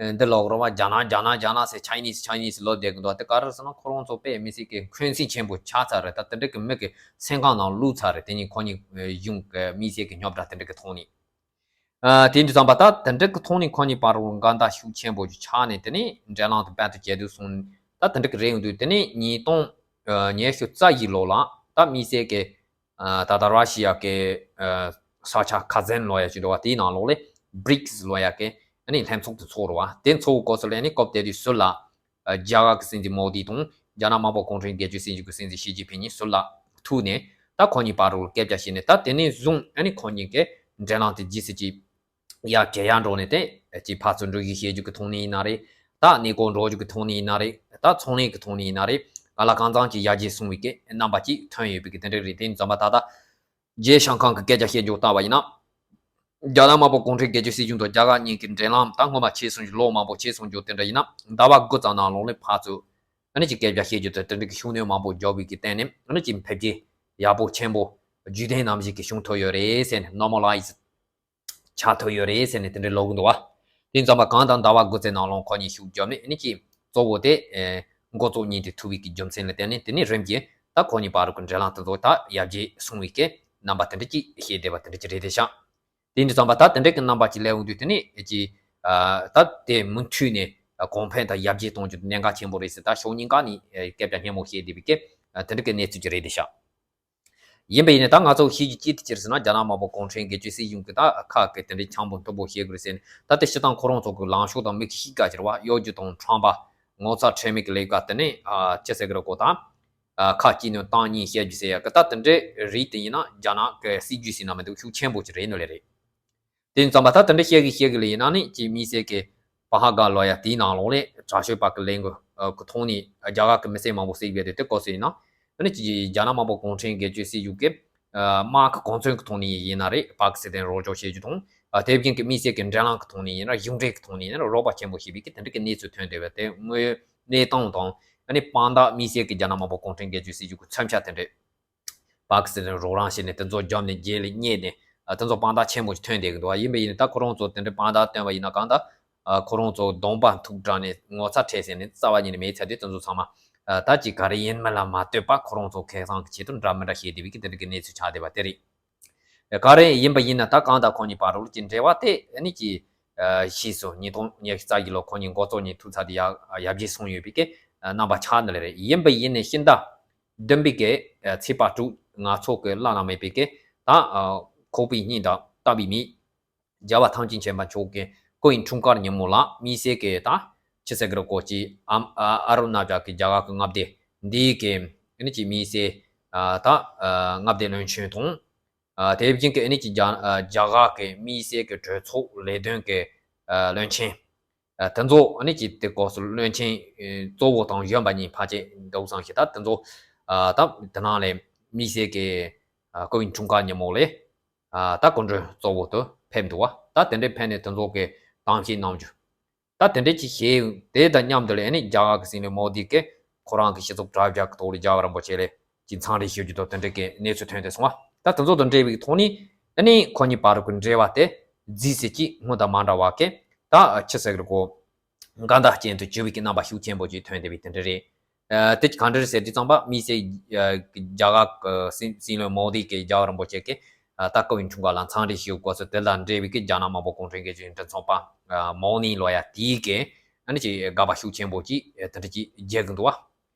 འདི་ལོག་རོགས་པ་རྒྱ་ནག་རྒྱ་ནག་རྒྱ་ནག་ཟེར་ཆའི་ནིས་ཆའི་ནིས་ལོ་བསྡད་གི་འདུག་དེ་ག་རེ་ཟེར་ན་ཁོ་རང་ཚོ་དཔེ་མི་སྲིད་ཀྱི་འཁོན་འཛིན་ཆེན་པོ་ཆགས་ཚར་རེད། ད་དེ་འདྲའི་གི་མི་གི་སེམས་ཁམས་ནང་བླུགས་ཚར་རེད། དེ་ནི་ཁོ་གཉིས་གཞུང་གི་མི་སེར་གི་རྙོག་དྲ་དེ་འདྲའི་གི་ཐོག་ནས། ཨ། དེ་འདྲ་བསམ་པ་ད་དེ་འདྲའི་གི་ཐོག་ནས་ཁོ་གཉིས་བར་རུ་འགལ་ཟླ་ཤུགས་ཆེན་པོ་ཞིག་ཆགས་ནས་དེ་ནས་འབྲེལ་ལམ་དེ་བར་དུ་བཅད་དུས་སོང་ད་དེ་འདྲའི་གི་རེད་འདུག་དེ་ནས་ཉིས་སྟོང་ཉི་ཤུ་རྩ་བཞི་ལོ་ལ་ད་མི་སེར་གི་ཨ། ད་ལྟ་ར་ཤི་ཡ་གི་ཨ། ས་ཆ་ཁ་ཛན་ལོ་ཡ་ཅིག་འདུག་བ། དེའི་ནང་ལོགས་ལས་བྷི་རིག་སི་ལོ་ཡ་གི་ཨ་ནི་ལྷན་ཚོགས་དེ་ཚོགས་རེད་བ། དེ་ཚོགས་སྐབས་སུ་ལ་ནི་སྐབས་དེ་དུས་སུ་ལ་ཨ། རྒྱ་གར་གི་སྲིད་འཛིན་མོ་དི་དང་རྒྱ་ནག་དམར་པོ་གུང་ཁྲན་སྒེར་གཅོད་སྲིད་གཞུང་གི་སྲིད་འཛིན་ཞི་ཅིན་ཕིན་གཉིས་སུ་ལ་ཐུག་ནས་ད་ཁོ་གཉིས་བར་དུ་སྐད་ཆ་བཤད་ནས་ད་དེ་ནས་བཟུང་ཨ་ནི་ཁོ་གཉིས་ཀྱི་འབྲེལ་ལམ་དེ་ཇི་སྲིད་ཅིག་ཡར་གྱེས་ཡར་འགྲོ་ནས་དེ་ཅིག་ཕར་ཚུར་འགྲོ་གི་བཤད་རྒྱུ་གི་ཐོག་ནས་ཡིན་ན་རེད། ད་གནས་སྐོར་འགྲོ་རྒྱུ་གི་ཐོག་ནས་ཡིན་ན་རེད། ད་ཚོང་ལས་ཀྱི་ཐོག་ནས་ཡིན་ན་རེད། ག་ལ་གང་འཚམ་ཅིག་ཡར་རྒྱས་སོང་བའི་གི་རྣམ་པ་ཅིག་ཐོན་ཡོད་པའི་གི་དེ་འདྲ་རེད། དེ་ཡིན་ཙམ་པ་ད་ལྟ་རྒྱལ་ཤང་ཁང་གི་སྐད་ཆ་བཤད་རྒྱུ་ལྟ་བ་ཡིན་ན། རྒྱ་ནག་དམར་པོ་གུང་ཁྲན་སྒེར་གཅོད་སྲིད་གཞུང་དང་རྒྱ་གར་གཉིས་ཀྱི་འབྲེལ་ལམ་ད་སྔོན་མ་ཆེ་སོང་རྒྱུ་ལོ་མང་པོ་ཆེ་སོང་རྒྱུ་དེ་འདྲ་ཡིན་ན་ཟླ་བ་དགུ་ཙམ་ནང་ལོགས་ལ་ཕར་ཚུར་ཨ་ནི་ཅིག་སྐད་ཆ་བཤད་རྒྱུ་དེ་དེ་འདྲ་གི་ཤུགས་སྣོན་མང་པོ་རྒྱག་པའི་གི་སྟེང་ནས་ཨ་ནི་ཅིག་འཕེལ་རྒྱས་ཡག་པོ་ཆེན་པོ་རྒྱུན་ལྡན་ནང་བཞིན་གྱི་བྱུང་ཐུབ་ཡོད་རེད་ཟེར་ནས་normalize ཆགས་ཐུབ་ཡོད་རེད་ཟེར་ནས་དེ་འདྲའི་ལབ་གི་འདུག་བ། དེ་ཙམ་པ་གང་ལྟར་ཟླ་བ་དགུ་ཙམ་ནང་ལོགས་ཁོ་གཉིས་ཤུགས་བརྒྱབ་ནས་ཨ་ནི་ཅིག་གཙོ་བོ་དེ་ཨེ་འགོ་གཙོ་གཉིས་དེ་ཐུག་པའི་གི་རྒྱུ་མཚན་ལ་བརྟེན་ནས་དེ་ནས་རིམ་གྱིས་ད་ཁོ་གཉིས་བར་གྱི་འབྲེལ་ལམ་དེ་ཚོ་ད་ཡར་རྒྱས་སོང་བའི་གི་རྣམ་པ་དེ་འདྲ་ཅིག་བཤད་བསྡད་པ་དེ་འདྲ་ཅིག་རེད་དེ་ཤག་དེ་འདྲ་ཙམ་པ་ད་དེ་འདྲ་གི་རྣམ་པ་ཅིག་སླེབས་འོང་དུས་དེ་ནས་ཅིག་ཨ་ད་དེ་མུ་མཐུད་ནས་གོང་འཕེལ་དང་ཡར་རྒྱས་གཏོང་རྒྱུ་གནད་འགག་ཆེན་པོ་རེད་ཟེར་ད་ཕྱོགས་གཉིས་ཀ་ནས་སྐད་ཆ་སྙན་མོ་བཤད་བསྡད་པའི་གི་དེ་འདྲ་གི་གནས་ཚུལ་ཅིག་རེད་དེ་ཤག་ཡིན་པ་ཡིན་ནའི་ད་ང་ཚོ་ཤེས་རྒྱུ་ཅི་ཐུབ་ཅི་ཟེར་ན་རྒྱ་ནག་དམར་པོ་གུང་ཁྲན་སྒེར་གཅོད་སྲིད་གཞུང་གི་ད་ཁ་གི་དེ་འདྲའི་འཆམ་པོ་མཐུན་པོ་བྱེད་དགོས་རེད་ཟེར་ནས་ད་དེ་སྤྱིར་བཏང་ཁོ་རང་ཚོ་གི་ལངས་ཕྱོགས་དང་མི་གི་གཤིས་ཀ་ཟེར་བ་གཡོ་སྒྱུ་དང་ཁྲམ་པ་ངོ་ཚ་ཁྲེལ་མེད་ཀྱི་ལས་ཀ་དེ་ནས་ཨ་ཅི་ཟེར་གི་རེད་གོ་ད་ཨ་ཁ་གཅིག་ནས་གཏམ་གཉིས་བཤད་རྒྱུ་ཟེར་ཡ་གི་ད་དེ་འདྲའི་རིགས་དེ་ཡིན་ན་རྒྱ་ནག་གི་སྲིད་ཇུས་ཟེར་ན་མི་འདུག་ཤུགས་ཆེན་པོ་ཅིག་རེད་ནོ་ལེ་རེད། དེ་ཙམ་པ་ད་དེ་འདྲ་བཤད་གི་བཤད་གི་ལ་ཡིན་ན་ནི་ཅིག་དམིགས་བསལ་གི་པ་ཧ་ག་ལོ་ཡ་དེའི་ནང་ལོགས་ལས་དྲག་ཤོས་པ་གི་ལས་འགུལ་གི་ཐོག་ནས་རྒྱ་གར་གི་མི་སེར་མང་པོ་བསད་པའི་དེ་དེ་སྐོར་ཟེར་ཡིན་ན་ཨ་ནི་ཅིག་རྒྱ་ནག་དམར་པོ་གུང་ཁྲན་སྒེར་གཅོད་སྲིད་གཞུང་གི་དམག་གི་གོ་མཚོན་གི་ཐོག་ནས་ཡིན་ན་རེད། པ་ཀི་སི་ཐན་རོགས་སྐྱོར་བྱེད་རྒྱུ་དང་དེ་བཞིན་གི་དམིགས་བསལ་གི་འབྲེལ་ལམ་གི་ཐོག་ནས་ཡིན་ན་གཞུང་འབྲེལ་གི་ཐོག་ནས་ཡིན་ན་རོགས་པ་ཆེན་པོ་བྱེད་པའི་གི་དེ་འདྲ་གི་གནས་ཚུལ་ཐོན་བསྡད་པ་དེ་དངོས་ཡོད་གནས་སྟངས་དང་ཨ་ནི་དཔང་རྟགས་དམིགས་བསལ་གི་རྒྱ་ནག་དམར་པོ་གུང་ཁྲན་སྒེར་གཅོད་སྲིད་གཞུང་གི་མཚོན་ཆ་དེ་འདྲ། པ་ཀི་སི་ཐན་རོགས་རམ་བྱས་ནས་དེ་ཚོ་བརྒྱབ་ནས་རྗེས་ལ་རྙེད་ནས་ཨ་དེ་ཚོ་དཔང་རྟགས་ཆེན་པོ་ཞིག་ཐོན་བསྡད་ཀྱི་འདུག་བ། ཡིན་པ་ཡིན་ན་ད་ཁོ་རང་ཚོ་དེ་འདྲའི་དཔང་རྟགས་བཏོན་པ་ཡིན་ན་གང་ལྟར་ཨ་ཁོ་རང་ཚོ་གདོང་པ་མཐུག་དྲགས་ནས་ངོ་ཚ་ཁྲེལ་ཟེར་ནས་རྩ་བ་ཉིད་ནས་མེད་ཚར་དུས་དེ་ཚོ་ཚང་མ་ཨ་ད་ཅིག་ག་རེ་ཡིན་མིན་ལ་མ་ལྟོས་པར་ཁོ་རང་ཚོ་ཁེ་བཟང་གི་ཆེད་དུ་འདྲ་མི་འདྲ་བཤད་བསྡད་པའི་གི་དེ་འདྲ་གི་གནས་ཚུལ་ཆགས་བསྡད་པ་དེ་རེད། ག་རེ་ཡིན་པ་ཡིན་ན་ད་གང་ལྟར་ཁོ་གཉིས་བར་དུ་ཀྱི་འབྲེལ་བ་དེ་ཨ་ནི་ཀྱི་ཨ་ཕྱིས་སུ་ཉིས་སྟོང་ཉི་ཤུ་རྩ་བཞི་ལོ་ཁོ་གཉིས་འགོ་གཙོ་གཉིས་ཐུག་ཚར་དུས་ཡར་ཡར་རྒྱས་སོང་ཡོད་པའི་གི་རྣམ་པ་ཆགས་ནི་ལ་རེད། ཡིན་པ་ཡིན་ནའི་ཤིང་རྟ་བདུན་པའི་གི་ཚེས་པ་དྲུག་ང་ཚོ་གི་བླ་ན་མེད་པའི་གི་ད་ཁོག་པའི་སྙིང་དང་ལྟ་བའི་མིག་རྒྱལ་བ་ཐམས་ཅད་མཁྱེན་པ་མཆོག་གི་སྐུ་ཡི་འཁྲུངས་སྐར་ཉིན་མོ་ལ་དམིགས་བསལ་གི་ད་ཕྱི་སེ་གི་རུ་ཀོ་ཅི་ཨ་ཨ་རུ་ན་ཅལ་གི་རྒྱ་གར་གི་མངའ་སྡེ་འདིའི་གི་ཨ་ནི་ཀྱི་དམིགས་བསལ་ད་མངའ་སྡེ་བློན་ཆེན་དང་། ཨ་དེ་བཞིན་གྱི་ཨ་ནི་ཀྱི་རྒྱ་ཨ་རྒྱ་གར་གྱི་དམིགས་བསལ་གྱི་གྲོས་ཚོགས་ལས་དོན་གྱི་ཨ་བློན་ཆེན། ཨ་དེ་ཚོ་ཨ་ནི་ཀྱི་དེ་སྐོར་སུ་བློན་ཆེན་ཨ་གཙོ་བོ་དང་གཞོན་པ་གཉིས་ཕལ་ཆེར་འདུག་བསམ་ཞིག་ད་དེ་ཚོ་ཨ་ད་དེ་ནང་ལས་དམིགས་བསལ་གྱི་ཨ་སྐུ་ཡི་འཁྲུངས་སྐར་ཉིན་མོ་ལས་ཨ་ད་སྐུ་མགྲོན་གཙོ་བོ་དུ་ཕེབས་འདུག་བ། ད་དེ་འདྲའི་ཕེབས་ནས་དེ་ཚོ་གི་གཏམ་བཤད་གནང་རྒྱུ། ད་དེ་འདྲ་ཅིག་བྱས་ཡོང་། དེ་དང་མཉམ་དུ་ལ་ཨ་ནི་རྒྱ་གར་གྱི་སྲིད་བློན་མོ་དི་གིས་ཁོ་རང་གི་སྤྱི་ཚོགས་དྲ་རྒྱ་གི་ཐོག་ལ་རྒྱལ་བ་རིན་པོ་ཆེ་ལ་ཅིག་འཚམས་འདྲི་ཞུ་རྒྱུ་དང་དེ་འདྲ་གི་གནས་ཚུལ་ཐོན་ཏེ་སོང་བ། ད་དེ་ཚོ་དང་འབྲེལ་བའི་ཐོག་ནས་ཨ་ནི་ཁོ་གཉིས་བར་གྱི་འབྲེལ་བ་དེ་རྫིས་སྲིད་ཀྱི་སྔོན་དང་མ་འདྲ་བ་གི་ད་ཆི་ཟེར་གི་རེད་གོ། འགལ་ཟླ་ཅན་དུ་གྱུར་བའི་གི་རྣམ་པ་ཤུགས་ཆེན་པོ་ཅིག་ཐོན་བསྡད་པའི་དེ་འདྲ་རེད། ཨ་དེ་ག་འདྲ་རེད་ཟེར་དུས་ཙམ་པ་དམིགས་བསལ་ཨ་རྒྱ་གར་གྱི་སྲིད་སྲིད་བློན་མོ་དི་གིས་རྒྱལ་བ་རིན་པོ་ཆེ་གི་ཨ་ད་སྐུ་ཡི་འཁྲུངས་སྐར་ལ་འཚམས་འདྲི་ཞུ་དགོས་སོ་དེ་དང་འབྲེལ་བའི་གི་རྒྱ་ནག་དམར་པོ་གུང་ཁྲན་སྒེར་གཅོད་མགྲིན་ཚབ་པ་ཨ་མོ་ནི་ལོ་ཡ་དེའི་གི་ཨ་ནི་ཅིག་དགག་པ་ཤུགས་ཆེན་པོ་ཅིག་ཨ་དེ་འདྲ་ཅིག་རྒྱག་གི་འདུག་བ།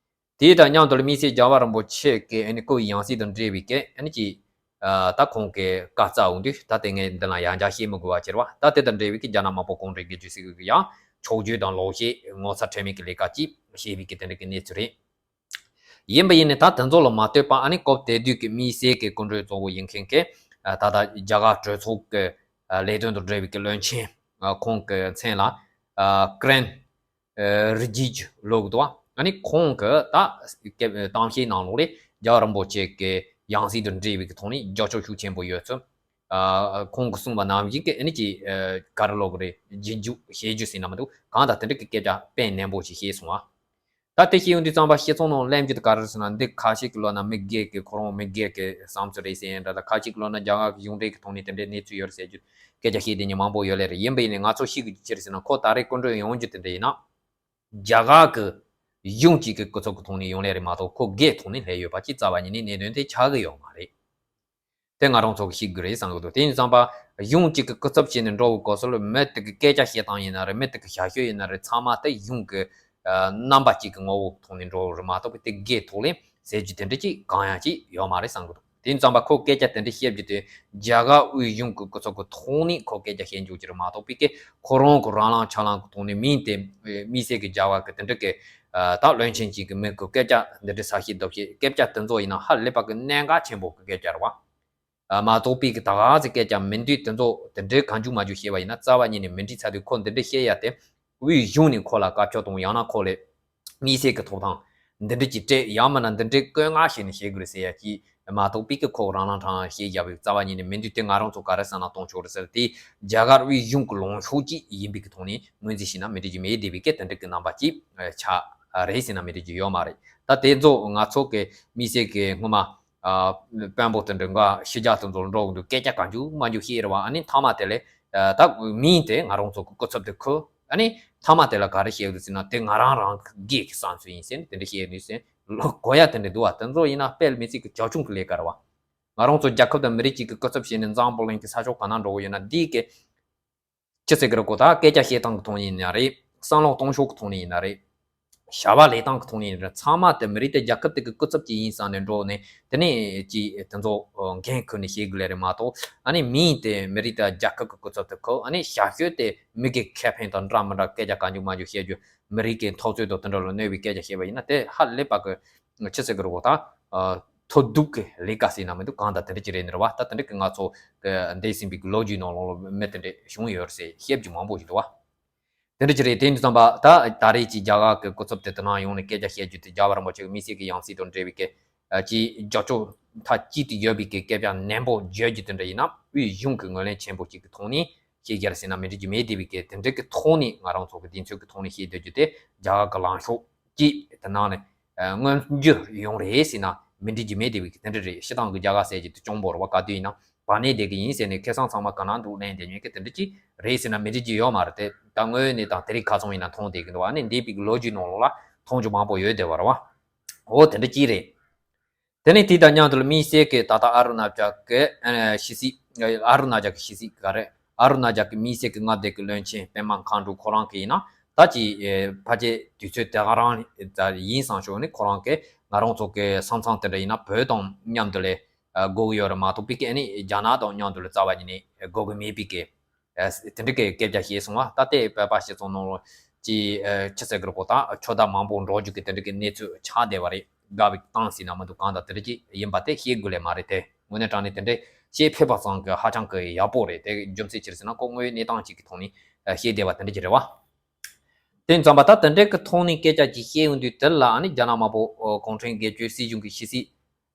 དེ་དང་མཉམ་དུ་ལ་དམིགས་བསལ་རྒྱལ་བ་རིན་པོ་ཆེ་གི་ཨ་ནི་སྐུ་ཡི་ཡང་སྲིད་དང་འབྲེལ་བའི་གི་ཨ་ནི་ཅིག་ཨ་ད་ཁོང་གི་བཀའ་སྩལ་འོང་དུས་ད་དེ་ངས་འདི་ལ་ཡང་བསྐྱར་བཤད་མི་དགོས་པ་ཕྱིར་བ། ད་དེ་དང་འབྲེལ་བའི་གི་རྒྱ་ནག་དམར་པོ་གུང་ཁྲན་སྒེར་གཅོད་སྲིད་གཞུང་གི་ཡང་ཕྱོགས་བསྐྱོད་དང་ལོག་བཤད་ངོ་ཚ་ཁྲེལ་མེད་ཀྱི་ལས་ཀ་ཅིག་བྱས་པའི་གི་དེ་འདྲ་གི་གནས་ཚུལ་རེད། ཡིན་པ་ཡིན་ནའི་ད་དེ་ཚོ་ལ་མ་ལྟོས་པར་ཨ་ནི་སྐབས་དེ་དུས་ཀྱི་དམིགས་བསལ་གྱི་སྐུ་མགྲོན་གཙོ་བོ་ཡིན་མཁན་གྱི་ཨ་ད་ལྟ་རྒྱ་གར་གྲོས་ཚོགས་ཀྱི་ཨ་ལས་དོན་དང་འབྲེལ་བའི་གི་བློན་ཆེན་ཨ་ཁོང་གི་མཚན་ལ་ཨ་ཀི་རེན་ཨ་རི་ཇི་ཇུ་ལབ་གི་འདུག་བ། ཨ་ནི་ཁོང་གི་ད་གཏམ་བཤད་ནང་ལོགས་ལས་ རྒྱལ་བ་རིན་པོ་ཆེ་གི་ཡང་སྲིད་དུ་འབྲེལ་བའི་གི་ཐོག་ནས་རྒྱབ་སྐྱོར་ཤུགས་ཆེན་པོ་ཡོད་ཚུལ། ཨ་ཁོང་གིས་གསུངས་པ་ནང་བཞིན་གྱི་ཨ་ནི་ཅིག་ཨ་ག་རེ་ལབ་དགོས་རེད། རྗེས་འཇུག་བྱེད་རྒྱུ་ཟེར་ན་མི་འདུག་གང་ལྟར་དེ་འདྲ་གི་སྐད་ཆ་དཔེ་ནན་པོ་ཞིག་བཤད་སོང་ཨ། ད་དེ་བཤད་ཡོང་དུས་ཙམ་པ་སྤྱི་ཚོགས་ནང་གླེང་རྒྱུ་དེ་ག་རེ་ཟེར་ན། འདི་ཁ་ཤས་ཀྱིས་ལབ་ན་མི་སྒེར་གྱི་ཁོ་རང་མི་སྒེར་གྱི་བསམ་ཚུལ་རེད་ཟེར་ཡ་འདྲ་དང་། ཁ་ཤས་ཀྱིས་ལབ་ན་རྒྱ་གར་གྱི་གཞུང་འབྲེལ་གྱི་ཐོག་ནས་དེ་འདྲའི་གནས་ཚུལ་ཡོད་རེད་ཟེར་རྒྱུ་སྐད་ཆ་བཤད་བསྡད་མཁན་མང་པོ་ཡོད་ལེ་རེད། ཡིན་པ་ཡིན་ནའི་ང་ཚོ་ཤེས་དགོས་རྒྱུ་ཅི་རེད་ཟེར་ན། ཁོ་ད་རེས་སྐུ་མགྲོན་ཡོང་རྒྱུ་དེ་འདྲ་ཡིན་ན། རྒྱ་གར་གྱི་གཞུང་གཅིག་གི་སྐུ་ཚབ་ཀྱི་ཐོག་ནས་ཡོང་ལེ་རེད་མ་གཏོགས། ཁོ་སྒེར་ཐོག་ནས་སླེབས་ཡོད་པ་ཅིག་རྩ་བ་ཉིད་ནས་གནད་དོན་དེ་ཆགས་ཀྱི་ཡོད་མ་རེད། དེ་ང་རང་ཚོ་གིས་ཤེས་དགོས་རེད་བསམ་གྱི་འདུག་དེ་ཡིན་ཙང་པ་གཞུང་གཅིག་གི་སྐུ་ཚབ་བྱས་ནས་འགྲོ་བའི་སྐབས་སུ་ལ་མི་དེ་གི་སྐད་ཆ་བཤད་སྟངས་ཡིན་ན་རེད། མི་དེ་གི་ཞབས་ཞུ་ཡིན་ན་རེད། ཚང་མ་དེ་གཞུང་གི་ཨ་རྣམ་པ་གཅིག་གི་ངོ་བོ་ཐོག་ནས་འགྲོ་བ་རེད་མ་གཏོགས་པའི་དེ་སྒེར་ཐོག་ལས་ཟེར་རྒྱུ་དེ་འདྲ་ཅིག་གང་ཡང་ཅིག་ཡོད་མ་རེད་བསམ་གྱི་འདུག་དེ་ཡིན་ཙང་པ་ཁོ་སྐད་ཆ་དེ་འདྲ་བཤད་རྒྱུ་དེ་རྒྱ་གར་དབུས་གཞུང་གི་སྐུ་ཚབ་ཀྱི་ཐོག་ནས་ཁོ་སྐད་ཆ་བཤད་འཇུག་རྒྱུ་རེད་མ་གཏོགས་པའི་གི་ཁོ་རང་གི་རང་ལངས་ཆ་ལངས་ཀྱི་ཐོག་ནས་མིང་དེ་དམིགས་བསལ་གྱི་རྒྱ་གར་གྱི་དེ་འདྲ་གི་ཨ་ད་བློན་ཆེན་གཅིག་གི་མིང་གི་སྐད་ཆ་འདི་འདྲ་ས་བཤད་རྡོ་བཤད་སྐད་ཆ་དེ་ཚོ་ཡིན་ན་ཧ་ལས་པ་གི་གནད་འགག་ཆེན་པོ་གི་སྐད་ཆ་རེད་བ། ཨ་མ་གཏོགས་པའི་གི་ད་ག་ཚོད་སྐད་ཆ་མི་འདུག་དེ་ཚོ་དེ་འདྲའི་གང་འཇུག་མ་འཇུག་བཤད་པ་ཡིན་ན་རྩ་བ་ཉིད་ནས་མི་འགྲིག་ཚར་དུས། ཁོ་འདི་འདྲ་བཤད་ཡ་དེ་དབུས་གཞུང་ནས་ཁོ་ལ་བཀའ་ཁྱབ་དང་། ཡང་ན་ཁོ་ལས་དམིགས་བསལ་གྱི་ཐོབ་ཐང་འདི་འདྲ་ཅིག་སྤྲད། ཡང་མིན་ན་འདི་འདྲའི་བཀོད་མངགས་བྱས་ནས་བྱེད་དགོས་རེད་ཟེར་ཡ་ཅིག་མ་གཏོགས་པའི་གི་ཁོ་རང་རང་གྲངས་བཤད་རྒྱབ་པའི་རྩ་བ་ཉིད་ནས་མི་འདུག་དེ་ང་རང་ཚོ་ག་རེ་བསམ་བློ་གཏོང་ཆོག་རེད་ཟེར་དེ། རྒྱ་གར་དབུས་གཞུང་གི་ལངས་ཕྱོགས་ཅིག་ཡིན་པའི་གི་ཐོག་ནས་ངོས་འཛིན་བྱས་ན་མི་འགྲིག་རྒྱུ་མེད་བསྡད་པའི་གི་དེ་འདྲ་གི་རྣམ་པ་ཅིག་ཆགས་རེད་ཟེར་ན་མི་འགྲིག་རྒྱུ་ཡོད་མ་རེད། ད་དེ་ཚོ་ང་ཚོ་གི་དམིགས་བསལ་གི་སྔོན་མ་ཨ་དཔོན་པོ་དེ་འདྲ་འགའ་ཕྱི་རྒྱལ་དེ་ཚོ་ལ་འགྲོ་གི་འདུག་སྐད་ཆ་གང་འཇུག་མ་འཇུག་བཤད་རེད་བ། ཨ་ནི་མཐའ་མ་དེ་ལ་ཨ་ད་མིང་དེ་ང་རང་ཚོ་གི་སྐུ་ཚབ་དེ་ཁུར། ཨ་ནི་མཐའ་མ་དེ་ལ་ག་རེ་བཤད་ཀྱི་འདུག་ཟེར་ན། དེ་ང་རང་རང་གི་སྒེར་གྱི་བསམ་ཚུལ་ཡིན་ཟེར་ནས་དེ་འདྲ་བཤད་ཀྱི་འདུག་ཟེར་ལོ་གོ་ཡ་དེ་འདྲ་འདུག་བ། དེ་ཚོ་ཡིན་ན་དཔེ་མི་སྲིད་ཀྱི་ཅོལ་ཆུང་གི་ལས་ཀ་རེད་བ། ང་རང་ཚོ་རྒྱལ་ཁབ་དང་མི་རིགས་གཅིག་གི་སྐུ་ཚབ་བྱས་ནས་འཛམ་བུ་གླིང་གི་ས་ཕྱོགས་ག་ན་འགྲོ་གི་ཡོད་ན། འདི་གི་ཅི་ཟེར་གི་རེད་གོ། ད་སྐད་ཆ་བཤད་སྟངས་ཀྱི་ཐོག་ནས་ཡིན་ན་རེད། བསམ་བློ་གཏོང་ཕྱོགས་ཀྱི་ཐོག་ནས་ཡིན་ན་རེད། བྱ་བ་ལས་སྟངས་ཀྱི་ཐོག་ནས་ཡིན་ན་རེད། ཚང་མ་དེ་མི་རིགས་དེ་རྒྱལ་ཁབ་དེ་གི་སྐུ་ཚབ་ཅིག་ཡིན་བསམ་ནས་འགྲོ་ནས་དེ་ནས་ཅིག་དེ་ཚོ་འགན་ཁུར་ནས་བྱེད་དགོས་ལེ་རེད་མ་གཏོགས། ཨ་ནི་མིང་དེ་མི་རིགས་དང་རྒྱལ་ཁབ་ཀྱི་སྐུ་ཚབ་དེ་ཁུར། ཨ་ནི་ཞབས་ཞུ་དེ་མི་གི་ཁེ་ཕན་དང་འདྲ་མི་འདྲ་སྐད་ཆ་གང་འཇུག་མ་འཇུག་བཤད་རྒྱུ། མི་རིགས་ཀྱི་འཐབ་རྩོད་དང་དེ་འདྲ་ལ་གནོད་པའི་སྐད་ཆ་བཤད་པ་ཡིན་ན་དེ་ཧ་ལས་པ་གི་ཅི་ཟེར་གི་རེད་གོ། ད་ཨ་ཐོ་གདུག་གི་ལས་ཀ་ཟེར་ན་མི་འདུག་གང་ལྟར་དེ་འདྲ་ཅིག་རེད་ནི་རེད་བ། ད་དེ་འདྲ་གི་ང་ཚོ་གི་འདས་ཟིན་པའི་གི་ལོ་རྒྱུས་ནང་ལོགས་ལ་མི་དེ་འདྲ་བྱུང་ཡོད་རེད་ཟེར་བཤད་རྒྱུ་མང་པོ་ཞིག་འདུག་བ། དེ་འདྲ་ཅིག་རེད། དེ་ཡིན་དུས་ཙམ་པ་ད་ད་རེས་ཀྱི་རྒྱ་གར་གི་སྐུ་ཚབ་དེ་དེ་ནང་ཡོང་ནས་སྐད་ཆ་བཤད་རྒྱུ་དེ་རྒྱལ་བ་རིན་པོ་ཆེ་གི་དམིགས་བསལ་གི་ཡང་སྲིད་དང་འབྲེལ་བའི་སྐད་ཨ་ཅིག་རྒྱབ་སྐྱོར་མཐའ་གཅིག་ཏུ་ཡོད་པའི་གི་སྐད་ཆ་ནན་པོ་བརྗོད་རྒྱུ་དེ་འདྲ་ཡིན་ན། དབུས་གཞུང་གི་ངོས་ལེན་ཆེན་པོ་གཅིག་གི་ཐོག་ནས་བཤད་རྒྱུ་རེད་ཟེར་ན་མི་འགྲིག་རྒྱུ་མེད་བསྡད་པའི་གི་དེ་འདྲ་གི་ཐོག་ནས། ང་རང་ཚོ་གི་དུས་ཚོད་ཀྱི་ཐོག་ནས་བཤད་སྡོད་རྒྱུ་དེ་རྒྱ་གར་གི་ལངས་ཕྱོགས་ཀྱིས་དེ་ནང་ནས་ཨ་མངོན་འགྱུར་ཡོང་རེད་ཟེར་ན་མི་འགྲིག་རྒྱུ་མེད་བསྡད་པའི་གི་དེ་འདྲ་རེད། སྤྱིར་བཏང་གི་རྒྱ་གར་ཟེར་རྒྱུ་དེ་གྱོང་པོ་རེད་བ། ག་དུས་ཡིན་ན་བར་གནས་བསྡད་གི་ཡིན་ཟེར་ནས་ཁ་སང་ཚང་མ་ག་ན་འདུག་ལེན་བསྡད་མཁན་གི་དེ་འདྲ་ཅིག་རེད་ཟེར་ན་མི་འགྲིག་རྒྱུ་ཡོད་མ་རེད་དེ། ད་དངོས་ཡོད་གནས་སྟངས་དེ་རིང་ཁ་སང་ཡིན་ན་མཐོང་བསྡད་གི་འདུག་ཨ་ནི་འདས་པའི་གི་ལོ་རྒྱུས་ནང་ལོགས་ལ་མཐོང་རྒྱུ་མང་པོ་ཡོད་བསྡད་པ་རེད་བ། འོ་དེ་འདྲ་ཅིག་རེད། དེ་ནས་དེ་དང་མཉམ་དུ་ལ་དམིགས་བསལ་གྱི་ད་ལྟ་ཨ་རུ་ན་ཅལ་གྱི་ཨ་ཕྱི་སྲིད། ཨ་རུ་ན་ཅལ་གྱི་ཕྱི་སྲིད་ག་རེ། ཨ་རུ་ན་ཅལ་གྱི་དམིགས་བསལ་གྱི་མངའ་སྡེ་གི་བློན་ཆེན་པད་མ་མཁའ་འགྲོ་ཁོ་རང་གིས་ཡིན་ན་ད་ཅིག་ཨ་ཕལ་ཆེར་དུས་ཚོད་དེ་ག་རང་ཡིན་བསམ་ཞོག་ནི་ཁོ་རང་གིས་ང་རང་ཚོ་གི་ས་མཚམས་དེ་འདྲ་ཡིན་ན་བོད་དང་མཉམ་དུ་ལ་ཨ་དགོས་ཀྱི་ཡོད་རེད་མ་གཏོགས་པའི་གི་ཨ་ནི་རྒྱ་ནག་དང་མཉམ་དུ་ལ་རྩ་བ་ཉིད་ནས་དགོས་ཀྱི་མེད་པའི་གི་ཨ་དེ་འདྲ་གི་སྐད་ཆ་བཤད་སོང་བ། ད་ལྟའི་བོད་པ་སྤྱི་ཚོགས་ནང་ལོགས་ཀྱི་ཨ་ཆི་ཟེར་གི་རེད་གོ། ད་ཁྱོད་ད་མང་པོ་འགྲོ་རྒྱུ་གི་དེ་འདྲ་གི་གནས་ཚུལ་ཆགས་བསྡད་པ་རེད། དགའ་བའི་གཏམ་ཟེར་ན་མི་འདུག་གང་ལྟར་དེ་འདྲ་ཅིག་ཡིན་པ་དེ་བཤད་དགོས་ལེ་མ་རེད་དེ། དངོས་གནས་དྲང་གནས་དེ་འདྲ་བཤད་ཕོད་པ་ཙམ་གྱིས་ཧ་ཅང་གི་ཡག་པོ་རེད། དེ་རྒྱུ་མཚན་ཅི་རེད་ཟེར་ན་ཁོ་དངོས་ཡོད་གནས་སྟངས་ཅིག་གི་ཐོག་ནས་ཨ་བཤད་བསྡད་པ་དེ་འདྲ་ཅིག་རེད་བ། དེ་ཙམ་པ་ད་དེ་འདྲ་གི་ཐོག་ནས་སྐད་ཆ་ཅིག་བཤད་ཡོང་དུས་དེ་ལ་ཨ་ནི་རྒྱ་ནག་དམར་པོ་གུང་ཁྲན་སྒེར་གཅོད་སྲིད་གཞུང་གི་ཕྱི་སྲིད་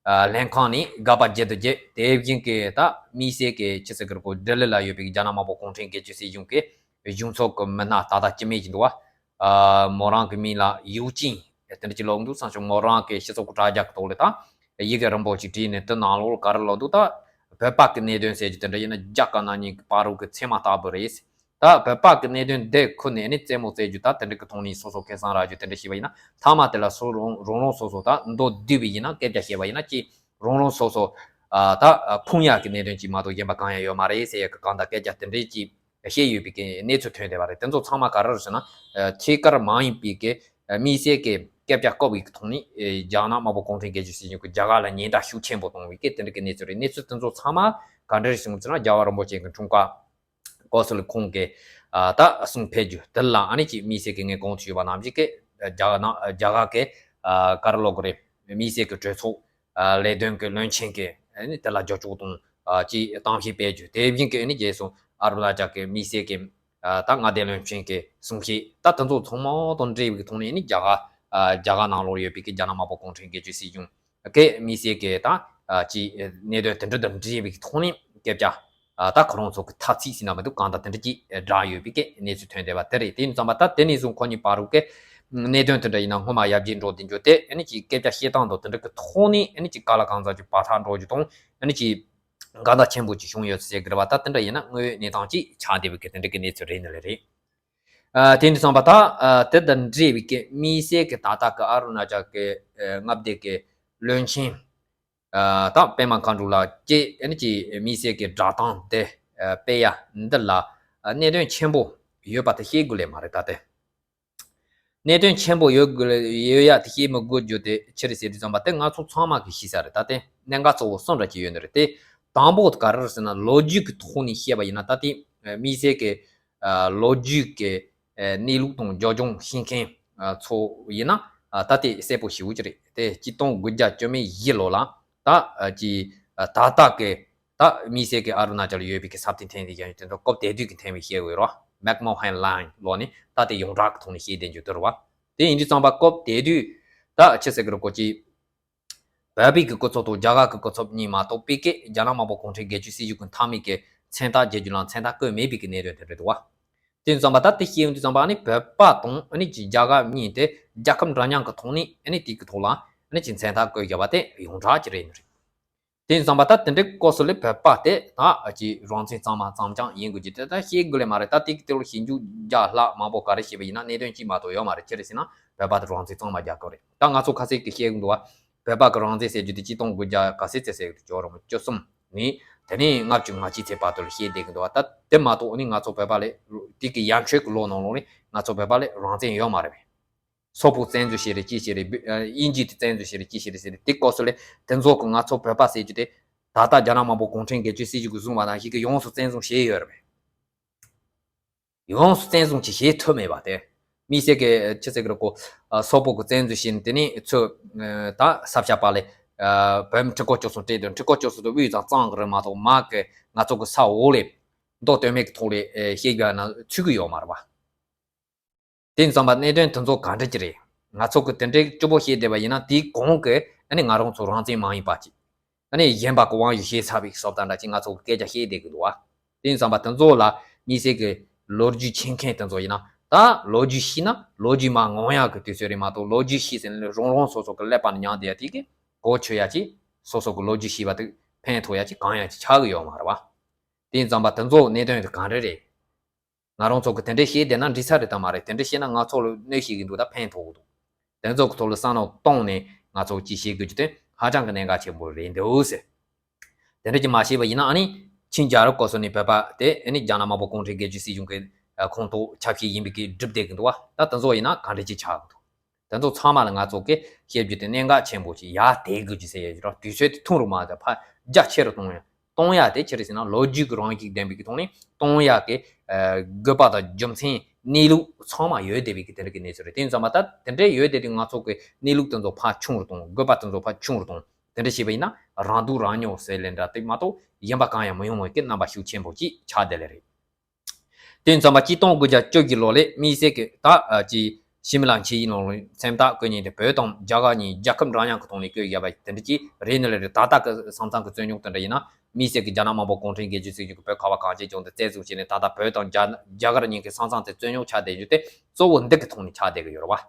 ཨ་ལྷན་ཁང་ནས་དགག་པ་བརྒྱབ་ཏུ་བརྒྱབ། དེ་བཞིན་གྱི་ད་དམིགས་བསལ་གྱི་ཆི་ཟེར་གི་རེད་གོ། ལྡི་ལི་ལ་ཡོད་པའི་རྒྱ་ནག་དམར་པོ་གུང་ཁྲན་སྒེར་གཅོད་སྲིད་གཞུང་གི་གཞུང་ཚབ་ཀྱི་མི་སྣ་ད་ལྟ་སྐྱེ་དམན་ཅིག་འདུག་བ། ཨ་མོ་རང་གི་མིང་ལ་ཡུའུ་ཅིན་དེ་འདྲ་ཅིག་ལབ་འདུག་བསམ་བྱུང་། མོ་རང་གི་སྤྱི་ཚོགས་ཀྱི་དྲ་རྒྱ་གི་ཐོག་ལ་ད་ཡི་གེ་རིང་པོ་ཅིག་བྲིས་ནས་དེ་ནང་ལོགས་ལ་ག་རེ་ལབ་འདུག་ད་བོད་པ་གི་གནད་དོན་ཟེར་རྒྱུ་དེ་འདྲ་ཡིན་ན་རྒྱ་དཀར་ནག་གཉིས་ཀྱི་བར་དུ་གི་ཚེར་མ་ལྟ་བུ་རེད། ད་བོད་པ་གི་གནད་དོན་འདི་ཁུར་ནས་ནི་རྩེད་མོ་རྩེ་རྒྱུ་ད་དེ་འདྲ་གི་ཐོག་ནས་སོ་སོ་ཁེ་བཟང་རག་རྒྱུ་དེ་འདྲ་བྱས་པ་ཡིན་ན། མཐའ་མ་དེ་ལ་སོ་རང་རང་རང་སོ་སོ་ད་མདོར་བསྡུས་པ་ཡིན་ན་སྐད་ཆ་བཤད་པ་ཡིན་ན་ཅིག་རང་རང་སོ་སོ་ཨ་ད་ཕུང་ཡག་གི་གནད་དོན་ཅིག་མ་གཏོགས་གཞན་པ་གང་ཡང་ཡོད་མ་རེད་ཟེར་ཡག་གི་གང་ལྟར་སྐད་ཆ་དེ་འདྲ་ཅིག་བཤད་ཡོད་པའི་གི་གནས་ཚུལ་ཐོན་བསྡད་པ་རེད། དེ་ཚོ་ཚང་མ་ག་རེ་རེད་ཟེར་ན་ཨ་ཐད་ཀར་མ་ཡིན་པའི་གི་ཨ་དམིགས་བསལ་གི་སྐད་ཆ་བཀོད་པའི་གི་ཐོག་ནས་ཨ་རྒྱ་ནག་དམར་པོ་གུང་ཁྲན་སྒེར་གཅོད་སྲིད་གཞུང་གི་རྒྱ་གར་ལ་ཉེན་བརྡ་ཤུགས་ཆེན་པོ་གཏོང་བའི་གི་དེ་འདྲ་གི་གནས་ཚུལ་རེད། གནས་ཚུལ་དེ་ཚོ་ཚང་མ་ག་འདྲ་རེད་ཟེར་ན། རྒྱལ་བ་རིན་པོ་ཆེ་གི་འཁྲུངས་སྐར་སྐབས་སུ་ལ་ཁོང་གིས་ཨ་ད་གསུང་ཕེབས་རྒྱུ་དེ་ལ་ཨ་ནི་ཅིག་དམིགས་བསལ་གྱི་ངས་གོང་དུ་ཞུས་པ་ནང་བཞིན་གྱི་རྒྱ་གར་ནང་རྒྱ་གར་གྱི་ཨ་ག་རེ་ལབ་དགོས་རེད། དམིགས་བསལ་གྱི་གྲོས་ཚོགས་ཨ་ལས་དོན་གྱི་བློན་ཆེན་གྱིས་ཨ་ནི་དེ་ལ་རྒྱབ་སྐྱོར་དང་ཨ་ཅིག་གཏམ་བཤད་སྤེལ་རྒྱུ། དེ་བཞིན་གྱི་ཨ་ནི་རྗེས་སུ་ཨ་རུ་ན་ཅལ་གྱི་དམིགས་བསལ་གྱི་ཨ་ད་མངའ་སྡེ་བློན་ཆེན་གྱི་གསུང་བཤད་ད་དེ་ཚོ་ཚང་མ་དང་འབྲེལ་བའི་ཐོག་ནས་ཨ་ནི་རྒྱ་གར་ཨ་རྒྱ་གར་ནང་ལོགས་ཡོད་པའི་གི་རྒྱ་ནག་དམར་པོ་གུང་ཁྲན་སྒེར་གཅོད་སྲིད་གཞུང་ གི་དམིགས་བསལ་གྱི་ད་ཅིག་གནད་དོན་དེ་འདྲ་དང་འབྲེལ་བའི་ཐོག་ནས་སྐད་ཆ་ད་ཁོ་རང་ཚོ་གི་ཐ་ཚིག་ཟིན་ན་མི་འདུག་གང་ལྟར་དེ་འདྲ་ཅིག་བསྒྲགས་ཡོད་པའི་གི་གནས་ཚུལ་ཐོན་བསྡད་པ་དེ་རེད། དེ་ཡིན་ཙང་པ་ད་དེ་ནས་བཟུང་ཁོ་གཉིས་བར་རུ་གི་གནད་དོན་དེ་འདྲ་ཡིན་ན་སྔོན་མ་ཡར་རྒྱས་འགྲོ་བསྡད་འགྱོ་དེ་ཨ་ནི་ཅིག་སྐད་ཆ་བཤད་སྟངས་དང་དེ་འདྲ་གི་ཐོག་ནས་ཨ་ནི་ཅིག་ག་ལ་གང་འཚམ་ཅིག་བར་ཐག་འགྲོ་རྒྱུ་དང་ཨ་ནི་ཅིག་འགལ་ཟླ་ཆེན་པོ་ཅིག་བྱུང་ཡོད་ཟེར་གི་རེད་བ། ད་དེ་འདྲ་ཡིན་ན་དངོས་ཡོད་གནས་སྟངས་ཅིག་ཆགས་བསྡད་པའི་གི་དེ་འདྲ་གི་གནས་ཚུལ་རེད་ནི་ལས་རེད། ཨ་དེ་འདྲ་སོང་པ་ད་ཨ་དེ་དང་འབྲེལ་བའི་གི་དམིགས་བསལ་གི་ད་ལྟ་གི་ཨ་རུ་ན་ཅལ་གི་ཨ་མངའ་སྡེ་གི་བློན་ཆེན་ཨ་དང་པད་མ་མཁའ་འགྲོ་ལགས་ཀྱིས་ཨ་ནི་ཀྱི་དམིགས་བསལ་གི་བསྒྲགས་སྟངས་དེ་ཨ་སྤེལ་ཡ་འདི་ལ་ཨ་གནད་དོན་ཆེན་པོ་ཡོད་པ་དེ་ཤེས་དགོས་ལེ་མ་རེད་ད་དེ། གནད་དོན་ཆེན་པོ་ཡོད་དགོས་ཡོད་ཡ་དེ་ཤེས་མི་དགོས་རྒྱུ་དེ་ཕྱིར་ཟེར་དུས་ཙམ་པ་དེ་ང་ཚོ་ཚང་མ་གིས་ཤེས་ས་རེད། ད་དེ་གནད་འགག་གཙོ་བོ་གསུམ་འདྲ་ཅིག་ཡོད་ནི་རེད་དེ། དང་པོ་དེ་ག་རེ་རེད་ཟེར་ན་ལོ་རྒྱུས་ཀྱི་ཐོག་ནས་བཤད་པ་ཡིན་ན་ད་དེ་དམིགས་བསལ་གྱི་ལོ་རྒྱུས་ཀྱི་གནས་ལུགས་དང་རྒྱབ་ལྗོངས་ཤེས་མཁན་ཚོ་ཡིན་ན་ད་དེ་གསལ་པོ་ཞེ་པོ་ཅིག་རེད་དེ། གཅིག་སྟོང་དགུ་བརྒྱ་བཅུ་མེད་བཞི་ལོ་ལ་ད་ཀྱི་ད་ལྟ་གི་ད་དམིགས་བསལ་གྱི་ཨ་རུ་ན་ཅལ་ཡོད་པའི་གི་ས་མཐོའི་ཐེངས་དེ་ཡང་དེ་ཚོ་སྐབས་དེ་དུས་ཀྱི་ཐེངས་བའི་བཤད་དགོས་རོ། མེག་མོ་ཧན་ལའིན་ལོ་ནི་ད་དེ་ཡོངས་གྲགས་ཀྱི་ཐོག་ནས་བཤད་བསྡད་རྒྱུ་དེ་རེད་བ། དེ་ཡིན་དུས་ཙམ་པ་སྐབས་དེ་དུས་ད་ཆི་ཟེར་གི་རེད་གོ་ཅི། བོད་པའི་གི་སྐུ་ཚབ་དང་རྒྱ་གར་གི་སྐུ་ཚབ་གཉིས་མ་གཏོགས་པའི་གི་རྒྱ་ནག་དམར་པོ་གུང་ཁྲན་སྒེར་གཅོད་སྲིད་གཞུང་གི་མཐའ་མའི་གི་མཚན་རྟགས་རྒྱག་རྒྱུ་ལ་མཚན་རྟགས་བཀོད་མེད་པའི་གི་གནད་དོན་དེ་རེད་འདུག་བ། དེ་ཙམ་པ་ད་དེ་བཤད་ཡོང་དུས་ཙམ་པ་ཨ་ནི་བོད་པ་དང་ཨ་ནི་ཅི་རྒྱ་གར་གཉིས་དེ་རྒྱལ་ཁབ་འདྲ་མཉམ་གི་ཐོག་ནས་ཨ་ནི་དེ་གི་ཐོག་ལ་ཨ་ནི་ཅི་མཚན་རྟགས་བཀོད་རྒྱབ་པ་དེ་ཡོངས་གྲགས་ཀྱི་རེད་ནི་རེད། དེ་ཙམ་པ་ད་དེ་འདྲའི་སྐབས་སུ་ལས་བོད་པ་དེ་ད་ཨ་ཅི་རང་བཙན་གཙང་མ་གཙང་རྐྱང་ཡིན་དགོས་ཀྱི་དེ་ད་ཤེས་དགོས་ལེ་མ་རེད། ད་དེ་གི་དེ་ལ་ཞིབ་འཇུག་རྒྱག་ལྷག་མང་པོ་ག་རེ་བྱས་པ་ཡིན་ན་གནད་དོན་གཅིག་མ་གཏོགས་ཡོད་མ་རེད། ཅི་རེད་ཟེར་ན་བོད་པ་དེ་རང་བཙན་གཙང་མ་རྒྱག་དགོས་རེད། ད་ང་ཚོ་ཁ་སང་གི་བཤད་གི་འདུག་བ། བོད་པ་གི་རང་བཙན་ཟེར་རྒྱུ་དེ་གཅིག་སྟོང་དགུ་བརྒྱ་ག་ཚད་ཙམ་ཟེར་གི་འདུག་བཅུ་གསུམ་ནས་དེ་ནས་ལྔ་བཅུ་ང་གཅིག་ཚེས་བར་དུ་ལ་བཤད་བསྡད་གི་འདུག་བ། ད་དེ་མ་གཏོགས་ཨ་ནི་ང་ཚོ་བོད་པ་ལས་དེ་གི་ཡར་འཕྱོས་གི་ལོ་ནང་ལོགས་ནས་ང་ཚོ་བོད་པ་ལས་རང་བཙན་ཡོད་མ་རེད་པས། སོག་པོ་བཙན་འཛུལ་བྱས་རེད་ཅི་བྱས་རེད། དབྱིན་ཇི་དེ་བཙན་འཛུལ་བྱས་རེད་ཅི་བྱས་རེད་ཟེར་རེད། དེ་སྐབས་སུ་ལས་དེ་ཚོ་གི་ང་ཚོ་བོད་པ་ཟེར་རྒྱུ་དེ་ད་ལྟ་རྒྱ་ནག་དམར་པོ་གུང་ཁྲན་སྒེར་གཅོད་སྲིད་གཞུང་གིས་བཟུང་བ་ནང་བཞིན་གི་ཡོངས་སུ་བཙན་བཟུང་བྱས་ཡོད་རེད་པས། ཡོངས་སུ་བཙན་བཟུང་ཅིག་བྱེད་ཐུབ་མེད་པ་དེ། དམིགས་བསལ་གྱི་ཆི་ཟེར་གི་རེད་གོ། སོག་པོ་གི་བཙན་འཛུལ་བྱས་ནས་དེ་ནས་ཚུར་ད་ས་སྐྱ་པ་ལས་བོད་མི་ཁྲི་སྐོར་བཅུ་གསུམ་སྤྲད་དོན་ཁྲི་སྐོར་བཅུ་གསུམ་དུ་དབུས་གཙང་གཙང་གི་རེད་མ་གཏོགས་མ་གི་ང་ཚོ་གི་ས་འོག་ལས་མདོ་དོན་མེད་ཀྱི་ཐོག་ལས་བཤད་རྒྱུ་ན་ཚུད་གི་ཡོད་མ་རེད་པ། དེ་ཙམ་པ་གནད་དོན་དེ་ཚོ་ག་འདྲ་ཅིག་རེད། ང་ཚོ་གི་དེ་འདྲའི་སྐྱོ་པོ་བཤད་བསྡད་པ་ཡིན་ན་དེའི་གོང་གི་ཨ་ནི་ང་རང་ཚོ་རང་བཙན་མ་ཡིན་པ་ཅིག་ཨ་ནི་གཞན་པ་གི་དབང་ཡོད་བྱས་ཚར་བའི་བཟོ་ལྟ་འདྲ་ཅིག་ང་ཚོ་གི་སྐད་ཆ་བཤད་བསྡད་གི་འདུག་བ། དེ་ཙམ་པ་དེ་ཚོ་ལ་དམིགས་བསལ་གི་ལོ་རྒྱུས་མཁྱེན་མཁན་དེ་ཚོ་ཡིན་ན་ད་ལོ་རྒྱུས་ཤེས་ན་ལོ་རྒྱུས་མ་ངོམ་ཡག་གི་དུས་ཚོད་རེད་མ་གཏོགས་ལོ་རྒྱུས་ཤེས་ཟིན་ནས་རང་རང་སོ་སོ་གི་ཀླད་པ་ནས་མྱངས་བསྡད་ཡ་དེ་གི་གོ་ཆོད་ཡ་ཅིག་སོ་སོ་གི་ལོ་རྒྱུས་ཤེས་པ་དེ་ཕན་ཐོགས་ཡ་ཅིག་གང་ཡ་ཅིག་ཆགས་གི་ཡོད་མ་རེད་བ། དེ་ཙམ་པ་དེ་ཚོ་གནད་དོན་དེ་ག་འདྲ་རེད། ང་རང་ཚོ་གི་དེ་འདྲའི་བཤད་བསྡད་ན་འགྲིག་ས་རེད་དམ་མ་རེད། དེ་འདྲ་བཤད་ན་ང་ཚོ་ལ་གནོད་ཤེས་ཀྱི་འདུག་ད་ཕན་ཐོགས་ཀྱི་འདུག་དེ་ཚོ་གི་ཐོག་ལ་བསམ་བློ་གཏོང་ནས་ང་ཚོ་ཅིག་བཤད་དགོས་རྒྱུ་དེ་ཧ་ཅང་གི་གནད་འགག་ཆེན་པོ་རེད་འདུག་ཟེར། དེ་འདྲ་ཅིག་མ་བཤད་པ་ཡིན་ན་ཨ་ནི་ཆིང་རྒྱལ་རབས་སྐབས་སུ་ནས་བོད་པ་དེ་ཨ་ནི་རྒྱ་ནག་དམར་པོ་གུང་ཁྲན་སྒེར་གཅོད་སྲིད་གཞུང་གི་ཁོངས་གཏོགས་ཆ་ཤས་ཡིན་པའི་གི་སྒྲུབ་བསྡད་ཀྱི་འདུག་བ། ད་དེ་ཚོ་ཡིན་ན་ག་འདྲ་ཅིག་ཆགས་ཀྱི་འདུག་དེ་ཚོ་ཚང་མ་ལ་ང་ཚོ་གི་བཤད་རྒྱུ་དེ་གནད་འགག་ཆེན་པོ་ཅིག་ཡར་དེད་དགོས་ཀྱི་ཟེར་ཡ་ཅིག་རོ། དུས་ཚོད་དེ་ཐུང་རུ་མ་ཟད་ཕར་རྒྱ་ཆེ་རུ་གཏོང་ཡ། གཏོང་ཡ་དེ་ཅི་རེད་ཟེར་ན་ལོ་རྒྱུས་ཀྱི་རང་བཞིན་ལྡན་པའི་གི་ཐོག་ནས་གཏོང་ཡ་གི་དགོས་པ་དང་རྒྱུ་མཚན་གནས་ལུགས་ཚང་མ་ཡོད་བསྡད་པའི་གི་དེ་འདྲ་གི་གནས་ཚུལ་རེད། དེ་ཙམ་པ་ད་དེ་འདྲ་ཡོད་བསྡད་དུས་ང་ཚོ་གི་གནས་ལུགས་དེ་ཚོ་ཕར་ཆུང་རུ་གཏོང་། དགོས་པ་དེ་ཚོ་ཕར་ཆུང་རུ་གཏོང་། དེ་འདྲ་བྱས་པ་ཡིན་ན་རང་སྡུག་རང་ཉོ་ཟེར་ལེ་འདྲ་དེ་མ་གཏོགས་གཞན་པ་གང་ཡང་མི་ཡོང་བའི་གི་རྣམ་པ་ཤུགས་ཆེན་པོ་ཅིག་ཆགས་བསྡད་ལེ་རེད། དེ་ཙམ་པ་གཅིག་སྟོང་དགུ་བརྒྱ་བཅུ་བཞི་ལོ་ལས་དམིགས་བསལ་གྱི་ད་ཅི་ཤི་མི་ལ་མཆིས་ཡིན་ལོང་ལོང་མཚན་རྟགས་བཀོད་མཁན་དེ་བོད་དང་རྒྱ་གར་གཉིས་རྒྱལ་ཁབ་འདྲ་མཉམ་གི་ཐོག་ནས་བཀོད་ཡོད་པ་དེ་འདྲ་ཅིག་རེད་ནི་ལས་རེད། ད་ལྟ་གི་ས་མཚམས་ཀྱི་རྩོད་རྙོག་དེ་འདྲ་ཡིན་ན་དམིགས་བསལ་གྱི་རྒྱ་ནག་དམར་པོ་གུང་ཁྲན་སྒེར་གཅོད་སྲིད་གཞུང་གི་བོད་ཁ་བ་གངས་ཅན་ལྗོངས་དེ་བཙན་བཟུང་བྱས་ནས་ད་ལྟ་བོད་དང་རྒྱ་རྒྱ་གར་གཉིས་ཀྱི་ས་མཚམས་དེ་རྩོད་རྙོག་ཆགས་བསྡད་རྒྱུ་དེ་གཙོ་བོ་འདི་གི་ཐོག་ནས་ཆགས་བསྡད་གི་ཡོད་རེད་བ།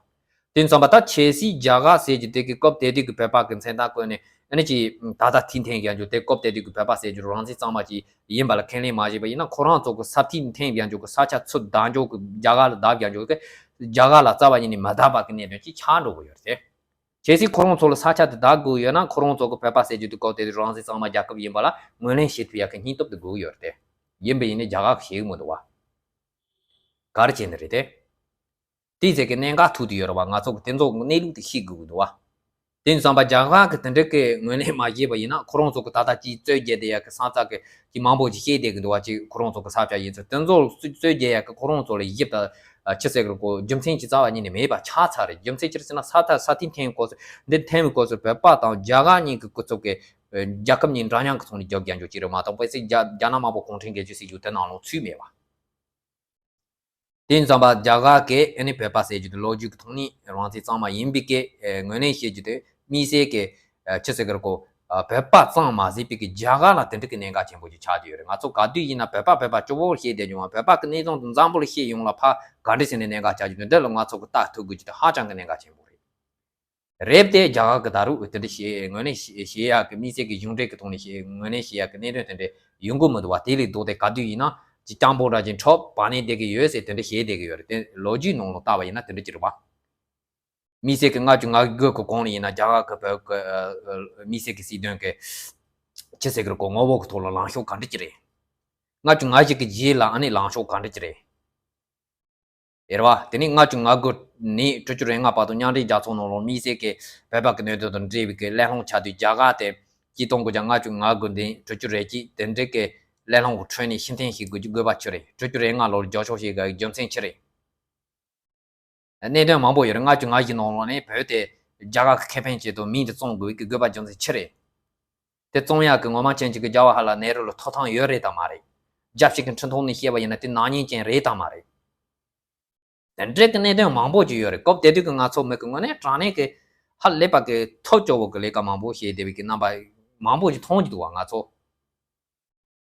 དེ་ཙམ་པ་ད་ཆབ་སྲིད་རྒྱ་གར་ཟེར་གྱི་དེ་གི་སྐབས་དེ་དུས་ཀྱི་བོད་པ་གི་མཚན་རྟགས་བཀོད་ནས་ཨ་ནི་ཅི་ད་ལྟ་ཐིག་འཐེན་རྒྱག་རྒྱུ་དེ་སྐབས་དེ་དུས་ཀྱི་བོད་པ་ཟེར་རྒྱུ་རང་བཙན་གཙང་མ་ཅིག་ཡིན་པ་ལ་ཁས་ལེན་མ་བྱས་པ་ཡིན་ན་ཁོ་རང་ཚོ་གི་ས་ཐིག་འཐེན་རྒྱག་རྒྱུ་གི་ས་ཆ་ཚུར་བདག་འཇོག་གི་རྒྱ་གར་ལ་བདག་རྒྱག་རྒྱུ་གི་རྒྱ་གར་ལ་རྩ་བ་ཉིད་ནས་མི་བདག་པ་གི་གནད་དོན་ཅིག་ཆགས་འགྲོ་གི་ཡོད་རེད་དེ། གལ་སྲིད་ཁོ་རང་ཚོ་ལ་ས་ཆ་དེ་བདག་དགོས་ཡོད་ན་ཁོ་རང་ཚོ་གི་བོད་པ་ཟེར་རྒྱུ་དེ་སྐབས་དེ་དུས་རང་བཙན་གཙང་མ་རྒྱལ་ཁབ་ཡིན་པ་ལ་ངོས་ལེན་བྱེད་ཐུབ་ཡ་གི་སྙིང་སྟོབས་དེ་དགོས་ཀྱི་ཡོད་རེད་དེ། ཡིན་པ་ཡིན་ནའི་རྒྱ་གར་གིས་བྱེད་ཀྱི་མི་འདུག་བ། ག་རེ་བྱས་ནི་རེད་དེ། དེའི་ཚེ་གི་གནད་འགག་ཐུག་དུ་ཡོད་རེད་བ། ང་ཚོ་གི་དེ་ཚོ་གི་གནས་ལུགས་དེ་ཤེས་དགོས་ཀྱི་འདུག་བ། དེ་ཙམ་པ་རྒྱ་གར་གི་དེ་འདྲ་གི་ངོས་ལེན་མ་བྱས་པ་ཡིན་ན་ཁོ་རང་ཚོ་གི་ད་ལྟ་ཅིག་རྩོད་རྒྱག་བསྡད་ཡ་གི་ས་ཆ་གི་ཅིག་མང་པོ་ཅིག་བཤད་བསྡད་ཀྱི་འདུག་བ། ཅིག་ཁོ་རང་ཚོ་གི་ས་ཆ་ཡིན་ཚུལ་དེ་ཚོ་རྩོད་རྩོད་རྒྱག་ཡ་གི་ཁོ་རང་ཚོ་ལ་ཡིབ་ད་ཆི་ཟེར་གི་རེད་གོ། རྒྱུ་མཚན་ཅིག་རྩ་བ་ཉིད་ནས་མེད་པ་ཆགས་ཚར་རེད། རྒྱུ་མཚན་ཅི་རེད་ཟེར་ན་ས་ཐག་ས་ཐིག་འཐེན་སྐོར་ཚོ་འདི་འཐེན་པའི་སྐོར་ཚོ་བོད་པ་དང་རྒྱ་གར་གཉིས་ཀྱི་སྐུ་ཚབ་ཀྱི་རྒྱལ་ཁབ་གཉིས་འདྲ་མཉམ་གི་ཐོག་ནས་རྒྱབ་རྒྱག་རྒྱུ་ཅིག་རེད་མ་གཏོགས་པ་སི་རྒྱ་རྒྱ་ནག་དམར་པོ་གུང་ཁྲན་སྒེར་གཅོད་སྲིད་གཞུང་དེ་ནང་ལོགས་ཚུད་མེད་པ། དེ་ཙམ་པ་རྒྱ་གར་གྱི་ཨ་ནི་བོད་པ་ཟེར་རྒྱུ་དེ་ལོ་རྒྱུས་ཀྱི་ཐོག་ནས་རང་བཙན་གཙང་མ་ཡིན་པའི་གི་ངོས་ལེན་བྱེད་རྒྱུ་དེ་དམིགས་བསལ་གྱི་ ཨ་ཅི་ཟེར་གི་རེད་གོ། ཨ་བོད་པ་ཙམ་མ་ཟད་པའི་གི་རྒྱ་གར་ལ་དེ་འདྲ་གི་གནད་འགག་ཆེན་པོ་ཅིག་ཆགས་ཀྱི་ཡོད་རེད། ང་ཚོ་ག་དུས་ཡིན་ན་བོད་པ་བོད་པ་སྐྱོ་བོར་བཤད་བསྡད་ཀྱང་བོད་པ་གི་གནས་སྟངས་དེ་འཛམ་བུ་གླིང་ཤེས་ཡོང་ལ་ཕར་ག་འདྲ་ཟེར་ནས་གནད་འགག་ཆགས་ཀྱི་འདུག་འདི་ལ་ང་ཚོ་གི་ལྟ་ཐུབ་དགོས་ཀྱི་དེ་ཧ་ཅང་གི་གནད་འགག་ཆེན་པོ་རེད། རེད་དེ་རྒྱ་གར་གི་ད་རུང་དེ་འདྲ་བཤད་ངོས་ནས་བཤད་ཡག་གི་དམིགས་བསལ་གི་གཞུང་འབྲེལ་གི་ཐོག་ནས་བཤད་ངོས་ནས་བཤད་ཡག་གི་གནད་དོན་དེ་འདྲ་ཡོང་གི་མི་འདུག་བ། དེ་ལས་ལྡོག་སྟེ་ག་དུས་ཡིན་ན་ཅི་སྤྱང་པོ་འདྲ་ཅིག་འཁྲབ་བ་ནས་བསྡད་ཀྱི་ཡོད་ཟེར་དེ་འདྲ་བཤད་བསྡད་ཀྱི་ཡོད་རེད། དེ་ལོ་རྒྱུས་ནང་ལ་ལྟ་བ་ཡིན་ན་དེ་འདྲ་ཅིག་རེད་བ། དམིགས་བསལ་གི་ལྔ་བཅུ་ང་དགུ་གི་གོང་ལ་ཡིན་ན་རྒྱ་གར་གི་བོད་གི་ཨ་ཨ་དམིགས་བསལ་གི་སྲིད་དོན་གི་ཅི་ཟེར་གི་རེད་གོ། ངོ་བོ་གི་ཐོག་ལ་ལངས་ཕྱོགས་ག་འདྲ་ཅིག་རེད། ལྔ་བཅུ་ང་བཞི་གི་རྗེས་ལ་ཨ་ནི་ལངས་ཕྱོགས་ག་འདྲ་ཅིག་རེད། རེད་བ། དེ་ནས་ལྔ་བཅུ་ང་དགུ་ནས་དྲུག་ཅུ་རེ་ལྔ་བར་དུ་མཉམ་འབྲེལ་རྒྱལ་ཚོགས་ནང་ལོགས་དམིགས་བསལ་གྱི་བོད་པ་གི་གནད་དོན་དང་འབྲེལ་བའི་གི་གླེང་སློང་བྱ་དུས་རྒྱ་གར་དེ་སྤྱིར་བཏང་གི་ལྔ་བཅུ་ང་དགུ་ནས་དྲུག་ཅུ་རེ་གཅིག་དེ་འདྲའི་གི་གླེང་སློང་གི་ཁྲོད་ནས་ཕྱིར་འཐེན་བྱེད་དགོས་ཀྱི་དགོས་པ་ཆི་རེད། དྲུག་ཅུ་རེ་ལྔ་ལོར་བསྒྱུར་བཅོས་བྱེད་དགོས་རྒྱུ་མཚན་ཆི་རེད། གནད་དོན་མང་པོ་ཡོད་རེད། ལྔ་བཅུ་ང་བཞི་ནང་ལོགས་ནས་བོད་དེ་རྒྱ་གར་གི་ཁེ་ཕན་ཆེད་དུ་མིང་དེ་བཙོང་དགོས་ཀྱི་དགོས་པ་རྒྱུ་མཚན་ཆི་རེད། དེ་བཙོང་ཡག་གི་ངོ་མ་ཅན་ཅིག་གི་རྒྱལ་བ་ཧ་ལ་ནེ་རུ་ལ་ཐོབ་ཐང་ཡོད་རེད་དམ་མ་རེད། རྒྱལ་སྤྱི་གི་ཁྲིམས་ཐོག་ནས་བཤད་པ་ཡིན་ན་དེ་ནག་ཉེས་ཅན་རེད་དམ་མ་རེད། དེ་འདྲའི་གི་གནད་དོན་མང་པོ་ཅིག་ཡོད་རེད། སྐབས་དེ་དུས་ཀྱི་ང་ཚོ་མི་གི་དངོས་གནས་དྲང་གནས་ཀྱི་ཧ་ལས་པ་གི་ཐབས་སྐྱོ་བོ་གི་ལས་ཀ་མང་པོ་བྱས་བསྡད་པའི་གི་རྣམ་པ་མང་པོ་ཅིག་མཐོང་གི་འདུག་བ་ང་ཚོ།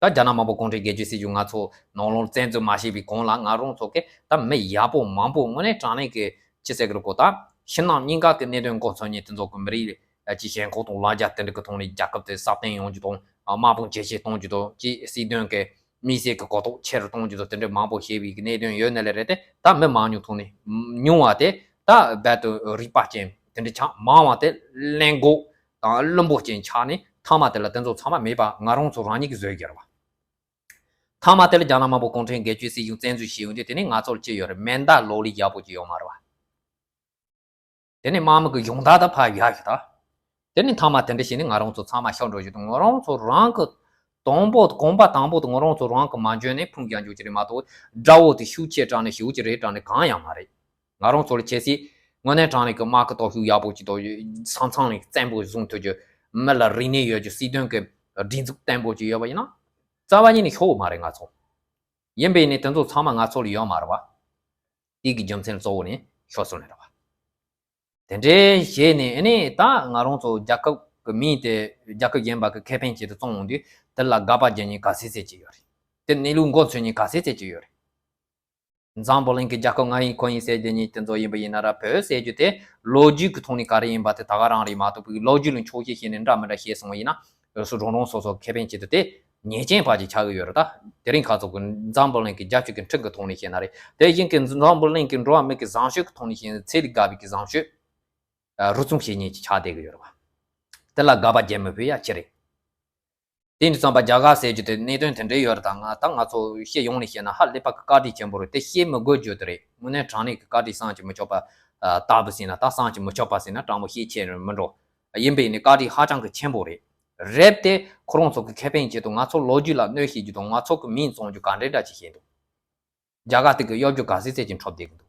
ད་རྒྱ་ནག་དམར་པོ་གུང་ཁྲན་སྒེར་གཅོད་སྲིད་གཞུང་ང་ཚོ་ནང་ལོགས་བཙན་འཛུལ་མ་བྱས་པའི་གོང་ལ་ང་རང་ཚོ་གི་ད་མི་ཡག་པོ་མང་པོ་དངོས་གནས་དྲང་གནས་ཀྱི་ཅི་ཟེར་གི་རེད་གོ། ད་ཕྱི་ནང་གཉིས་ཀ་གི་གནད་དོན་མགོ་འཚོས་མཁན་དེ་ཚོ་གི་མི་རིགས་ཀྱི་ཞེན་ཁོག་དང་ལ་རྒྱ་དེ་འདྲ་གི་ཐོག་ནས་རྒྱལ་ཁབ་དེ་སྲ་བརྟན་ཡོང་རྒྱུ་དང་དམག་དཔུང་ཇེ་ཆེ་གཏོང་རྒྱུ་དང་ཅི་སྲིད་དོན་གི་དམིགས་བསལ་གྱི་གོ་རྟོགས་ཆེ་རུ་གཏོང་རྒྱུ་དང་དེ་འདྲ་མང་པོ་བྱས་པའི་གནད་དོན་ཡོད་ནའི་ལས་རེད་དེ། ད་མི་མང་ཉུང་ཐོག་ནས་ཉུང་བ་དེ་ད་རྦད་དེ་རིག་པ་ཅན་དེ་འདྲ་ཆགས། མང་བ་དེ་གླེན་ལྐུགས་དང་བླུན་པོ་ཅན་ཆགས་ནས་མཐའ་མ་དེ་ལ་དེ་ཚོ་ཚང་མ་མེད་པ་ང་རང་ཚོ་རང་ཉིད་ཀྱིས་བཟོས་ཡོད་རེད་བ། མཐའ་མ་དེ་ལ་རྒྱ་ནག་དམར་པོ་གུང་ཁྲན་སྒེར་གཅོད་སྲིད་གཞུང་བཙན་འཛུལ་བྱས་ཡོང་དུས་དེ་ནས་ང་ཚོར་ཅི་ཡོད་རེད། མེ་མདའ་ལོ་ལེགས་ཡག་པོ་ཅིག་ཡོད་མ་རེད་བ། དེ་ནས་དམག་མི་གི་གཞུང་བདག་ད་ཕར་བཞག་ཤིག་ད། དེ་ནས་མཐའ་མ་དེ་འདྲ་བྱས་ནས་ང་རང་ཚོ་ཚང་མ་ཤོར་འགྲོ་རྒྱུ་དང་། ང་རང་ཚོ་རང་གི་དང་པོ་གོམ་པ་དང་པོ་དེ་ང་རང་ཚོ་རང་གི་མ་འཇོན་ནས་ཕུང་རྒྱག་རྒྱུ་ཅིག་རེད་མ་གཏོགས། དགྲ་བོ་དེ་ཤུགས་ཆེ་དྲགས་ནས་ཞེ་པོ་ཅིག་རེད་དྲགས་ནས་གང་ཡང་མ་རེད། ང་རང་ཚོ་ལ་གལ་སྲིད་དངོས་གནས་དྲང་གནས་ཀྱི་དམག་གི་སྟོབས་ཤུགས་ཡག་པོ་ཅིག་དང་ས་མཚམས་ནས་བཙན་པོ་བཟུང་ཐུབ་རྒྱུ། མི་ལ་རིག་གནས་ཡོད་རྒྱུ། སྲིད་དོན་གྱི་སྒྲིག་འཛུགས་བརྟན་པོ་ཅིག་ཡོད་པ་ཡིན་ན། རྩ་བ་ཉིད་ནས་ཤོར་བ་མ་རེད་ང་ཚོ། ཡིན་པས་ནི་དེ་ཚོ་ཚང་མ་ང་ཚོ་ལ་ཡོད་མ་རེད་བ། དེ་གི་རྒྱུ་མཚན་གཙོ་བོ་ནི་ཤོར་སོང་ནི་རེད་བ། དེ་འདྲའི་བྱས་ནས་ཨ་ནི་ད་ང་རང་ཚོ་རྒྱལ་ཁབ་ཀྱི་མིང་དེ་རྒྱལ་ཁབ་གཞན་པ་གི་ཁེ་ཕན་ཆེད་དུ་བཙོང་འོང་དུས་དེ་ལ་དགག་པ་རྒྱག་མཁན་ག་ཚད་ཚད་ཅིག་ཡོད་རེད། དེ་གནས་ལུགས་མགོ་འཚོས་མཁན་ག་ཚད་ཚད་ཅིག་ཡོད་རེད། འཛམ་བུ་གླིང་གི་རྒྱལ་ཁབ་ང་ཡིན་ཁོ་ཡིན་ཟེར་རྒྱུ་གཉིས་དེ་ཚོ་ཡིན་པ་ཡིན་ན་ར། བོད་ཟེར་རྒྱུ་དེ་ལོ་རྒྱུས་ཀྱི་ཐོག་ནས་ག་རེ་ཡིན་པ་དེ་ད་ག་རང་རེད་མ་གཏོགས། བོད་ཀྱི་ལོ་རྒྱུས་ལ་འཁྱོག་བཤད་བྱས་ནས་འདྲ་མི་འདྲ་བཤད་སོང་བ་ཡིན་ན། སོ་སོ་རང་རང་སོ་སོ་ཁེ་ཕན་ཆེད་དུ་དེ་ཉེས་ཅན་ཕལ་ཆེར་ཆགས་ཀྱི་ཡོད་རེད། ད་དེ་རིང་ཁ་ཚོ་གི་འཛམ་བུ་གླིང་གི་རྒྱལ་སྤྱི་གི་ཁྲིམས་ཀྱི་ཐོག་ནས་བཤད་ན་རེད། དེ་བཞིན་གྱི་འཛམ་བུ་གླིང་གི་འགྲོ་བ་མི་གི་བཟང་སྤྱོད་ཀྱི་ཐོག་ནས་བཤད་ན། ཚད་ལས་བརྒལ་བའི་གི་བཟང་སྤྱོད་རུལ་སུངས་བྱེད་མཁན་ཅིག་ཆགས་བསྡད་ཀྱི་ཡོད་རེད་བ། དེ་ལ་དགག་པ་རྒྱག་མི་ཕོད་ཡ་ཅི་རེད། དེ་ནི་བསམ་པ་རྒྱ་གར་ཟེར་རྒྱུ་དེ་གནད་དོན་དེ་འདྲའི་ཡོད་རེད། ད་ང་ད་ང་ཚོ་བཤད་ཡོང་ནས་བཤད་ན་ཧ་ལས་པ་གི་བཀའ་དྲིན་ཆེན་པོ་རེད། དེ་བཤད་མི་དགོས་རྒྱུ་དེ་རེད། དངོས་གནས་དྲང་གནས་ཀྱི་བཀའ་དྲིན་བསམ་གྱིས་མི་ཆོག་པ། ལྟ་བུ་ཟེར་ན་ད་བསམ་གྱིས་མི་ཆོག་པ་ཟེར་ན་དྲང་མོ་བཤད་ཆེད་མི་འགྲོ། ཡིན་པས་ནི་བཀའ་དྲིན་ཧ་ཅང་གི་ཆེན་པོ་རེད། རེད་དེ་ཁོ་རང་ཚོ་གི་ཁེ་ཕན་ཆེད་དུ་ང་ཚོ་ལོ་རྒྱུས་ལ་གནོད་བྱེད་རྒྱུ་དང་ང་ཚོ་གི་མིང་བཙོང་རྒྱུ་ག་འདྲའི་འདྲ་ཅིག་བྱས་འདུག་རྒྱ་གར་དེ་གི་གཡོ་སྒྱུ་ག་ཚད་ཚད་ཅིག་འཁྲབ་བསྡད་ཀྱི་འདུག་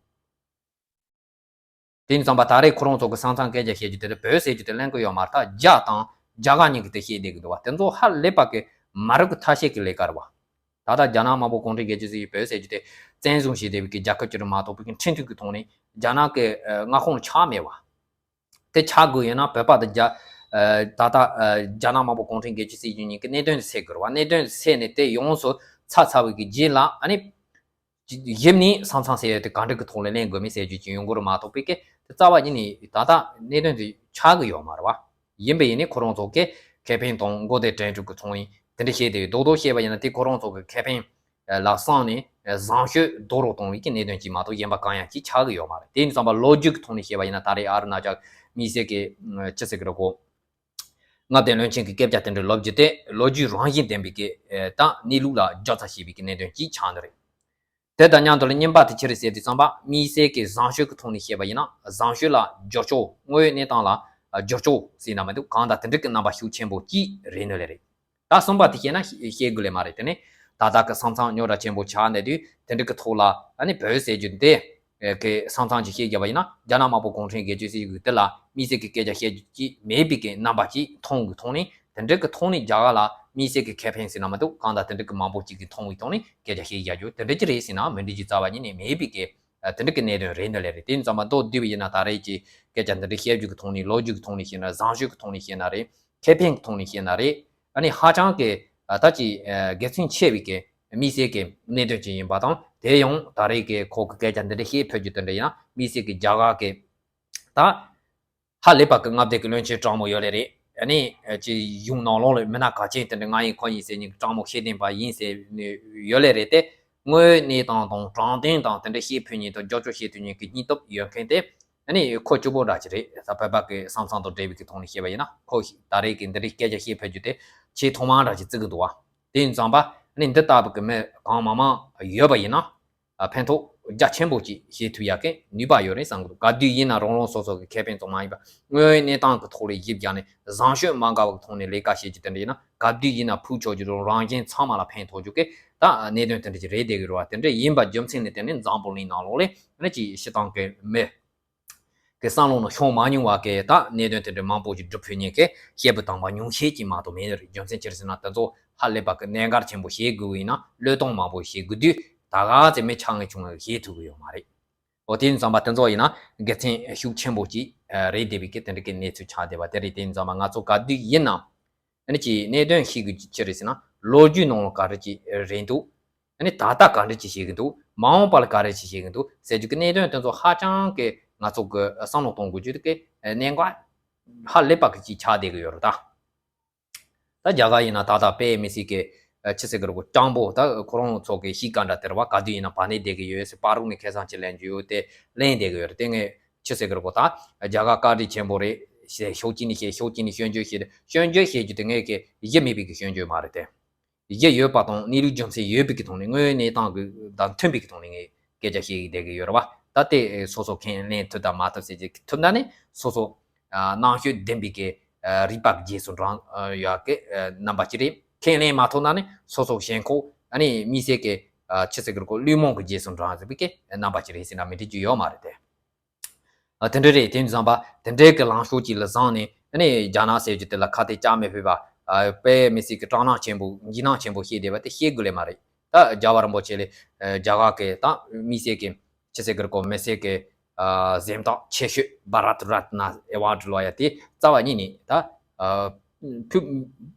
དེ་ཡིན་ཙང་པ་ད་རེས་ཁོ་རང་ཚོ་གི་ས་མཚམས་སྐད་ཆ་བཤད་རྒྱུ་དེ་ལ་བོད་ཟེར་རྒྱུ་དེ་གླེང་གི་ཡོད་མ་རེད། ད་རྒྱ་དང་རྒྱ་གར་གཉིས་ཀྱི་དེ་བཤད་བསྡད་ཀྱི་འདུག་བ། དེ་ཚོ་ཧ་ལས་པ་གི་མ་རབས་ཀྱི་ཐ་ཤལ་གྱི་ལས་ཀ་རེད་བ། ད་ལྟ་རྒྱ་ནག་དམར་པོ་གུང་ཁྲན་སྒེར་གཅོད་ཟེར་གྱི་བོད་ཟེར་རྒྱུ་དེ་བཙན་བཟུང་བྱས་བསྡད་པའི་གི་རྒྱལ་ཁབ་ཅིག་རེད་མ་གཏོགས། བོད་ཀྱི་ཁྲིམས་མཐུན་གྱི་ཐོག་ནས་རྒྱ་ནག་གི་མངའ་ཁོངས་ཆགས་མེད་བ། དེ་ཆགས་དགོས་ཡོད་ན་བོད་པ་དང་རྒྱ་ཨ་ད་ལྟ་ཨ་རྒྱ་ནག་དམར་པོ་གུང་ཁྲན་སྒེར་གཅོད་སྲིད་གཞུང་གཉིས་ཀྱི་གནད་དོན་དེ་སེལ་དགོས་རེད་བ། གནད་དོན་དེ་སེལ་ནས་དེ་ཡོངས་སུ་ཚར་ཚར་བའི་གི་རྗེས་ལ་ཨ་ནི་ཞིབ་ནས་ས་མཚམས་ཟེར་ཡ་དེ་ག་འདྲ་གི་ཐོག་ལ་ལེན་དགོས་མིན་ཟེར་རྒྱུ་ཅིག་ཡོང་གི་རེད་མ་གཏོགས། བོད་ཀྱི་དེ་རྩ་བ་ཉིད་ནས་ད་ལྟ་གནད་དོན་དེ་ཆགས་ཀྱི་ཡོད་མ་རེད་བ། ཡིན་པ་ཡིན་ནའི་ཁོ་རང་ཚོ་གི་ཁེ་ཕན་དང་མགོ་བདེ་དྲན་འགྲུབ་ཀྱི་ཐོག་ནས་དེ་འདྲ་བཤད་དེ་རྡོག་རྡོག་བཤད་པ་ཡིན་ན་དེ་ཁོ་རང་ཚོ་གི་ཁེ་ཕན་ལ་བསམ་ནས་བཟང་སྤྱོད་རྡོག་རོག་གཏོང་བའི་གི་གནད་དོན་ཅིག་མ་གཏོགས་གཞན་པ་གང་ཡང་ཅིག་ཆགས་ཀྱི་ཡོད་མ་རེད། དེ་ཡིན་ཙང་པ་ལོ་རྒྱུས་ཀྱི་ཐོག་ནས་བཤད་པ་ཡིན་ན་ད་རེས་ཨ་རུ་ན་ཅལ་དམིགས་བསལ་གྱི་ཅི་ཟེར་གི་རེད་གོ། མངའ་སྡེ་བློན་ཆེན་གྱི་སྐད་ཆ་དེ་འདྲ་ལབ་རྒྱུ་དེ་ལོ་རྒྱུས་རང་བཞིན་ལྡན་པའི་གི་ཨེ་ད་གནས་ལུགས་ལ་རྒྱབ་རྩ་བྱེད་པའི་གི་གནད་དོན་ཅིག་ཆགས་ནི་རེད། དེ་དང་མཉམ་དུ་ལ་གཉིས་པ་དེ་ཅི་རེད་ཟེར་དུས་ཙམ་པ་དམིགས་བསལ་གྱི་བཟང་སྤྱོད་ཀྱི་ཐོག་ནས་བཤད་པ་ཡིན་ན། བཟང་སྤྱོད་ལ་བསྒྱུར་བཅོས། དངོས་ཡོད་གནས་སྟངས་ལ་བསྒྱུར་བཅོས་ཟེར་ན་མི་འདུག་གང་ལྟར་དེ་འདྲ་གི་རྣམ་པ་ཤུགས་ཆེན་པོ་ཅིག་རེད་ནི་ལས་རེད། ད་གསུམ་པ་དེ་བཤད་ན་བཤད་དགོས་ལས་མ་རེད། དེ་ནི་ད་ལྟ་གི་ས་མཚམས་རྙོག་དྲ་ཆེན་པོ་ཆགས་ནས་དུས་དེ་འདྲ་གི་ཐོག་ལ་ཨ་ནི་བོད་ཟེར་རྒྱུ་འདི་གི་ས་མཚམས་ཅིག་བཤད་རྒྱབ་པ་ཡིན་ན། རྒྱ་ནག་དམར་པོ་གུང་ཁྲན་སྒེར་གཅོད་སྲིད་གཞུང་གི་དེ་ལ་དམིགས་བསལ་གྱི་སྐད་ཆ་བཤད་རྒྱུ་ཅིག་མེད་པའི་གི་རྣམ་པ་ཅིག་མཐོང་གི་མཐོང་ནས། དེ་འདྲ་གི་ཐོག་ནས་རྒྱ་གར་ལ་དམིགས་བསལ་གྱི་ཁེ་ཕན་ཟེར་ན་མི་འདུག་གང་ལྟར་དེ་འདྲ་གི་མང་པོ་ཅིག་གི་མཐོང་བའི་ཐོག་ནས་སྐད་ཆ་བཤད་རྒྱག་རྒྱུ་དེ་འདྲ་ཅིག་རེད་ཟེར་ན་མི་འགྲིག་རྒྱུ་རྩ་བ་ཉིད་ནས་མེད་པའི་གི་ དེ་འདྲ་གི་གནད་དོན་རེད་འདི་ལས་རེད། དེ་ཡིན་ཙང་མ་མདོར་བསྡུས་པ་ཡིན་ན་ད་རེས་ཀྱི་སྐད་ཆ་འདི་འདྲ་བཤད་རྒྱུ་གི་ཐོག་ནས་ལོ་རྒྱུས་ཀྱི་ཐོག་ནས་བཤད་ན་རེད། བཟང་སྤྱོད་ཀྱི་ཐོག་ནས་བཤད་ན་རེད། ཁེ་ཕན་གྱི་ཐོག་ནས་བཤད་ན་རེད། ཨ་ནི་ཧ་ཅང་གི་ད་ཅི་དགེ་མཚན་ཆེ་བའི་གི་དམིགས་བསལ་གྱི་གནད་དོན་ཅིག་ཡིན་པ་དང་། དེ་ཡང་ད་རེས་ཀྱི་ཁོ་གི་སྐད་ཆ་འདི་འདྲ་བཤད་ཕོད་རྒྱུ་དེ་འདྲ་ཡིན་ན་དམིགས་བསལ་གྱི་རྒྱ་གར་གྱི་ད་ཧ་ལས་པ་གི་མངའ་སྡེ་གི་བློན་ཆེན་གྲངས་མང་ཡོད་ལེ་རེད། ཨ་ནི་ཅི་གཞུང་ནང་ལོགས་ལ་མི་སྣ་གལ་ཆེན་དེ་འདྲ་ང་ཡིན་ཁོ་ཡིན་ཟེར་མཁན་གྲངས་མང་ཤེས་ལྡན་པ་ཡིན་ཟེར་ནས་ཡོད་ལེ་རེད་དེ། དངོས་ཡོད་གནས་སྟངས་དང་དྲང་བདེན་དང་དེ་འདྲ་བཤད་ཕོད་མཁན་དང་རྒྱབ་སྐྱོར་བྱེད་ཐུབ་མཁན་གྱི་སྙིང་སྟོབས་ཡོད་མཁན་དེ། ཨ་ནི་ཁོ་གཅིག་པོ་འདྲ་ཅིག་རེད། ད་བོད་པ་གི་བསམ་བསམ་དང་འབྲེལ་བའི་གི་ཐོག་ནས་བཤད་པ་ཡིན་ན། ཁོ་ད་རེས་ཀྱི་འདི་འདྲའི་སྐད་ཆ་བཤད་ཕོད་རྒྱུ་དེ་ཆེས་ཐོག་མ་འདྲ་ཅིག་བརྩི་གི་འདུག་བ། དེ་ཡིན་ཙང་པ་ཨ་ནི་འདི་ལྟ་བུ་གི་མི་གང་མང་མང་ཡོད་པ་ཡིན་ན། ཨ་ཕན་ཐོགས་རྒྱ་ཆེན་པོ་ཅིག་བྱེད་ཐུབ་ཡག་གི་ནུས་པ་ཡོད་རེད་བསམ་གི་འདུག། ག་དུས་ཡིན་ན་རང་རང་སོ་སོ་གི་ཁེ་ཕན་ཙམ་མ་ཡིན་པ་དངོས་ཡོད་གནས་སྟངས་ཀྱི་ཐོག་ལ་གཞི་བཞག་ནས་བཟང་སྤྱོད་མ་འགལ་བའི་ཐོག་ནས་ལས་ཀ་བྱེད་རྒྱུ་དེ་འདྲ་ཡིན་ན། ག་དུས་ཡིན་ན་ཕུགས་ཆོད་རྒྱུ་དང་རང་གཞན་ཚང་མ་ལ་ཕན་ཐོགས་རྒྱུ་གི་ད་གནད་དོན་དེ་འདྲ་ཅིག་རེད་བསྡད་གི་རེད་བ། དེ་འདྲ་ཡིན་པ་རྒྱུ་མཚན་ནི་དེ་ནི་འཛམ་བུ་གླིང་ནང་ལོགས་ལ་ནི་ཅིག་སྤྱིར་བཏང་གི་མི་གི་བསམ་བློ་ནང་ཤོང་མ་མྱོང་བ་གི་ད་གནད་དོན་དེ་འདྲ་མང་པོ་ཞིག་སྒྲུབ་ཕོད་མཁན་གི་བཤད་པ་དང་པ་ཉུང་ཤས་ཅིག་མ་གཏོགས་མེད་ནི་རེད། རྒྱུ་མཚན་ཅི་རེད་ཟེར་ན། དེ་ཚོ་ཧ་ལས་པ་གི་གནད་འགག་ཆེན་པོ་བྱེད་དགོས་ཡིན་ན། བློས་གཏོང་མང་པོ་བྱེད་དགོས་དུས་ད་ག་ཚོད་མི་ཆ་ངེས་ཆུང་ངེས་བྱེད་ཐུབ་གི་ཡོད་མ་རེད། འོ་དེ་ཡིན་ཙང་པ་དེ་ཚོ་ཡིན་ན་དགེ་མཚན་ཤུགས་ཆེན་པོ་ཅིག་རེད་བསྡད་པའི་གི་དེ་འདྲ་གི་གནས་ཚུལ་ཆགས་བསྡད་པ་དེ་རེད། དེ་ཡིན་ཙང་པ་ང་ཚོ་ག་དུས་ཡིན་ནའང་ཨ་ནི་ཅིག་གནད་དོན་ཤེས་དགོས་ཅི་རེད་ཟེར་ན། ལོ་རྒྱུས་ནང་ལ་ག་རེ་ཅིག་རེད་འདུག། ཨ་ནི་ད་ལྟ་ག་འདྲ་ཅིག་བྱེད་ཀྱི་འདུག། མ་འོངས་པ་ལ་ག་རེ་ཅིག་བྱེད་ཀྱི་འདུག་ཟེར་རྒྱུ་གི་གནད་དོན་དེ་ཚོ་ཧ་ཅང་གི་ང་ཚོ་གི་བསམ་བློ་གཏོང་དགོས་རྒྱུ་དེ་གི་གནད་འགག་ཧ་ལས་པ་གི་ཅིག་ཆགས་བསྡད་ཀྱི་ཡོད་རེད་ད། ད་རྒྱ་གར་ཡིན་ན་ད་ལྟ་དཔེ་མི་སྲིད་ཀྱི་ཆི་ཟེར་གི་རེད་གོ། སྤྱང་པོ་ད་ཁོ་རང་ཚོ་གི་གཤིས་ཀ་འདྲ་དེ་རེད་བ། ག་དུས་ཡིན་ན་བར་ནས་བསྡད་ཀྱི་ཡོད་ཟེར། བར་རུ་ནས་ཁ་སང་ཅིག་ལེན་རྒྱུ་ཡོད་དེ་ལེན་བསྡད་ཀྱི་ཡོད་རེད། དེ་ངས་ཆི་ཟེར་གི་རེད་གོ། ད་རྒྱ་གར་བཀའ་དྲིན་ཆེན་པོ་རེད་ཟེར། ཕྱོགས་གཅིག་ནས་བཤད། ཕྱོགས་གཅིག་ནས་སྐྱོན་བརྗོད་བྱེད། སྐྱོན་བརྗོད་བྱེད་རྒྱུ་དེ་ངས་ཀྱི་གཞི་མེད་པའི་གི་སྐྱོན་བརྗོད་མ་རེད་དེ། གཞི་ཡོད་པ་དང་གནས་ལུགས་རྒྱུ་མཚན་ཡོད་པའི་གི་ཐོག་ནས་དངོས་ཡོད་གནས་སྟངས་ཀྱི་དང་མཐུན་པའི་གི་ཐོག་ནས་ངས་སྐད་ཆ་བཤད་བསྡད་ཀྱི་ཡོད་རེད་བ། ད་དེ་སོ་སོ་ཁས་ལེན་ཐུབ་དང་མ་ཐུབ་ཟེར་གྱི་ཐུབ་ན་ནི་སོ་སོ་ཨ་རྣམ་དཔྱོད་ལྡན་པའི་གི་ཨ་རིག་པ་གི་རྗེས་སུ་འབྲང་ཡག་གི་ཨ་རྣམ་པ་ཅིག་རེད། ཁས་ལེན་མ་ཐུབ་ན་ནི་སོ་སོ་ཞེན་ཁོག་ཨ་ནི་མི་སེར་གི་ཨ་ཆི་ཟེར་གི་རེད་གོ། བླུན་རྨོངས་ཀྱི་རྗེས་སུ་འབྲང་ཟེར་བའི་གི་རྣམ་པ་ཅིག་རེད་ཟེར་ན་མི་འགྲིག་རྒྱུ་ཡོད་མ་རེད་དེ། ཨ་དེ་འདྲ་རེད། དེ་ཡིན་ཙང་པ་དེ་འདྲའི་གི་ལངས་ཕྱོགས་ཅིག་ལ་བཟུང་ནས་ཨ་ནི་རྒྱ་ནག་ཟེར་རྒྱུ་དེ་ལ་ཁ་གཏད་བཅག་མི་ཕོད་པ། ཨ་དཔེ་མི་སྲིད་ཀྱི་སྐྲག་སྣང་ཆེན་པོ་འཇིགས་སྣང་ཆེན་པོ་བྱེད་བསྡད་པ་དེ་བྱེད་དགོས་ལེ་མ་རེད། ད་རྒྱལ་བ་རིན་པོ་ཆེ་ལས་ཨ་རྒྱ་གར་གི་ད་མི་སེར་གི་ཆི་ཟེར་གི་རེད་གོ། མི་སེར་གི་ཨ་གཟེངས་རྟགས་ཆེ་ཤོས་བྷ་རཏ་རཏ་ན་ཨེ་ཝར་ཌི་ལབ་ཡ་དེ་རྩ་བ་ཉིད་ནས་ད་ཨ་ཕུལ།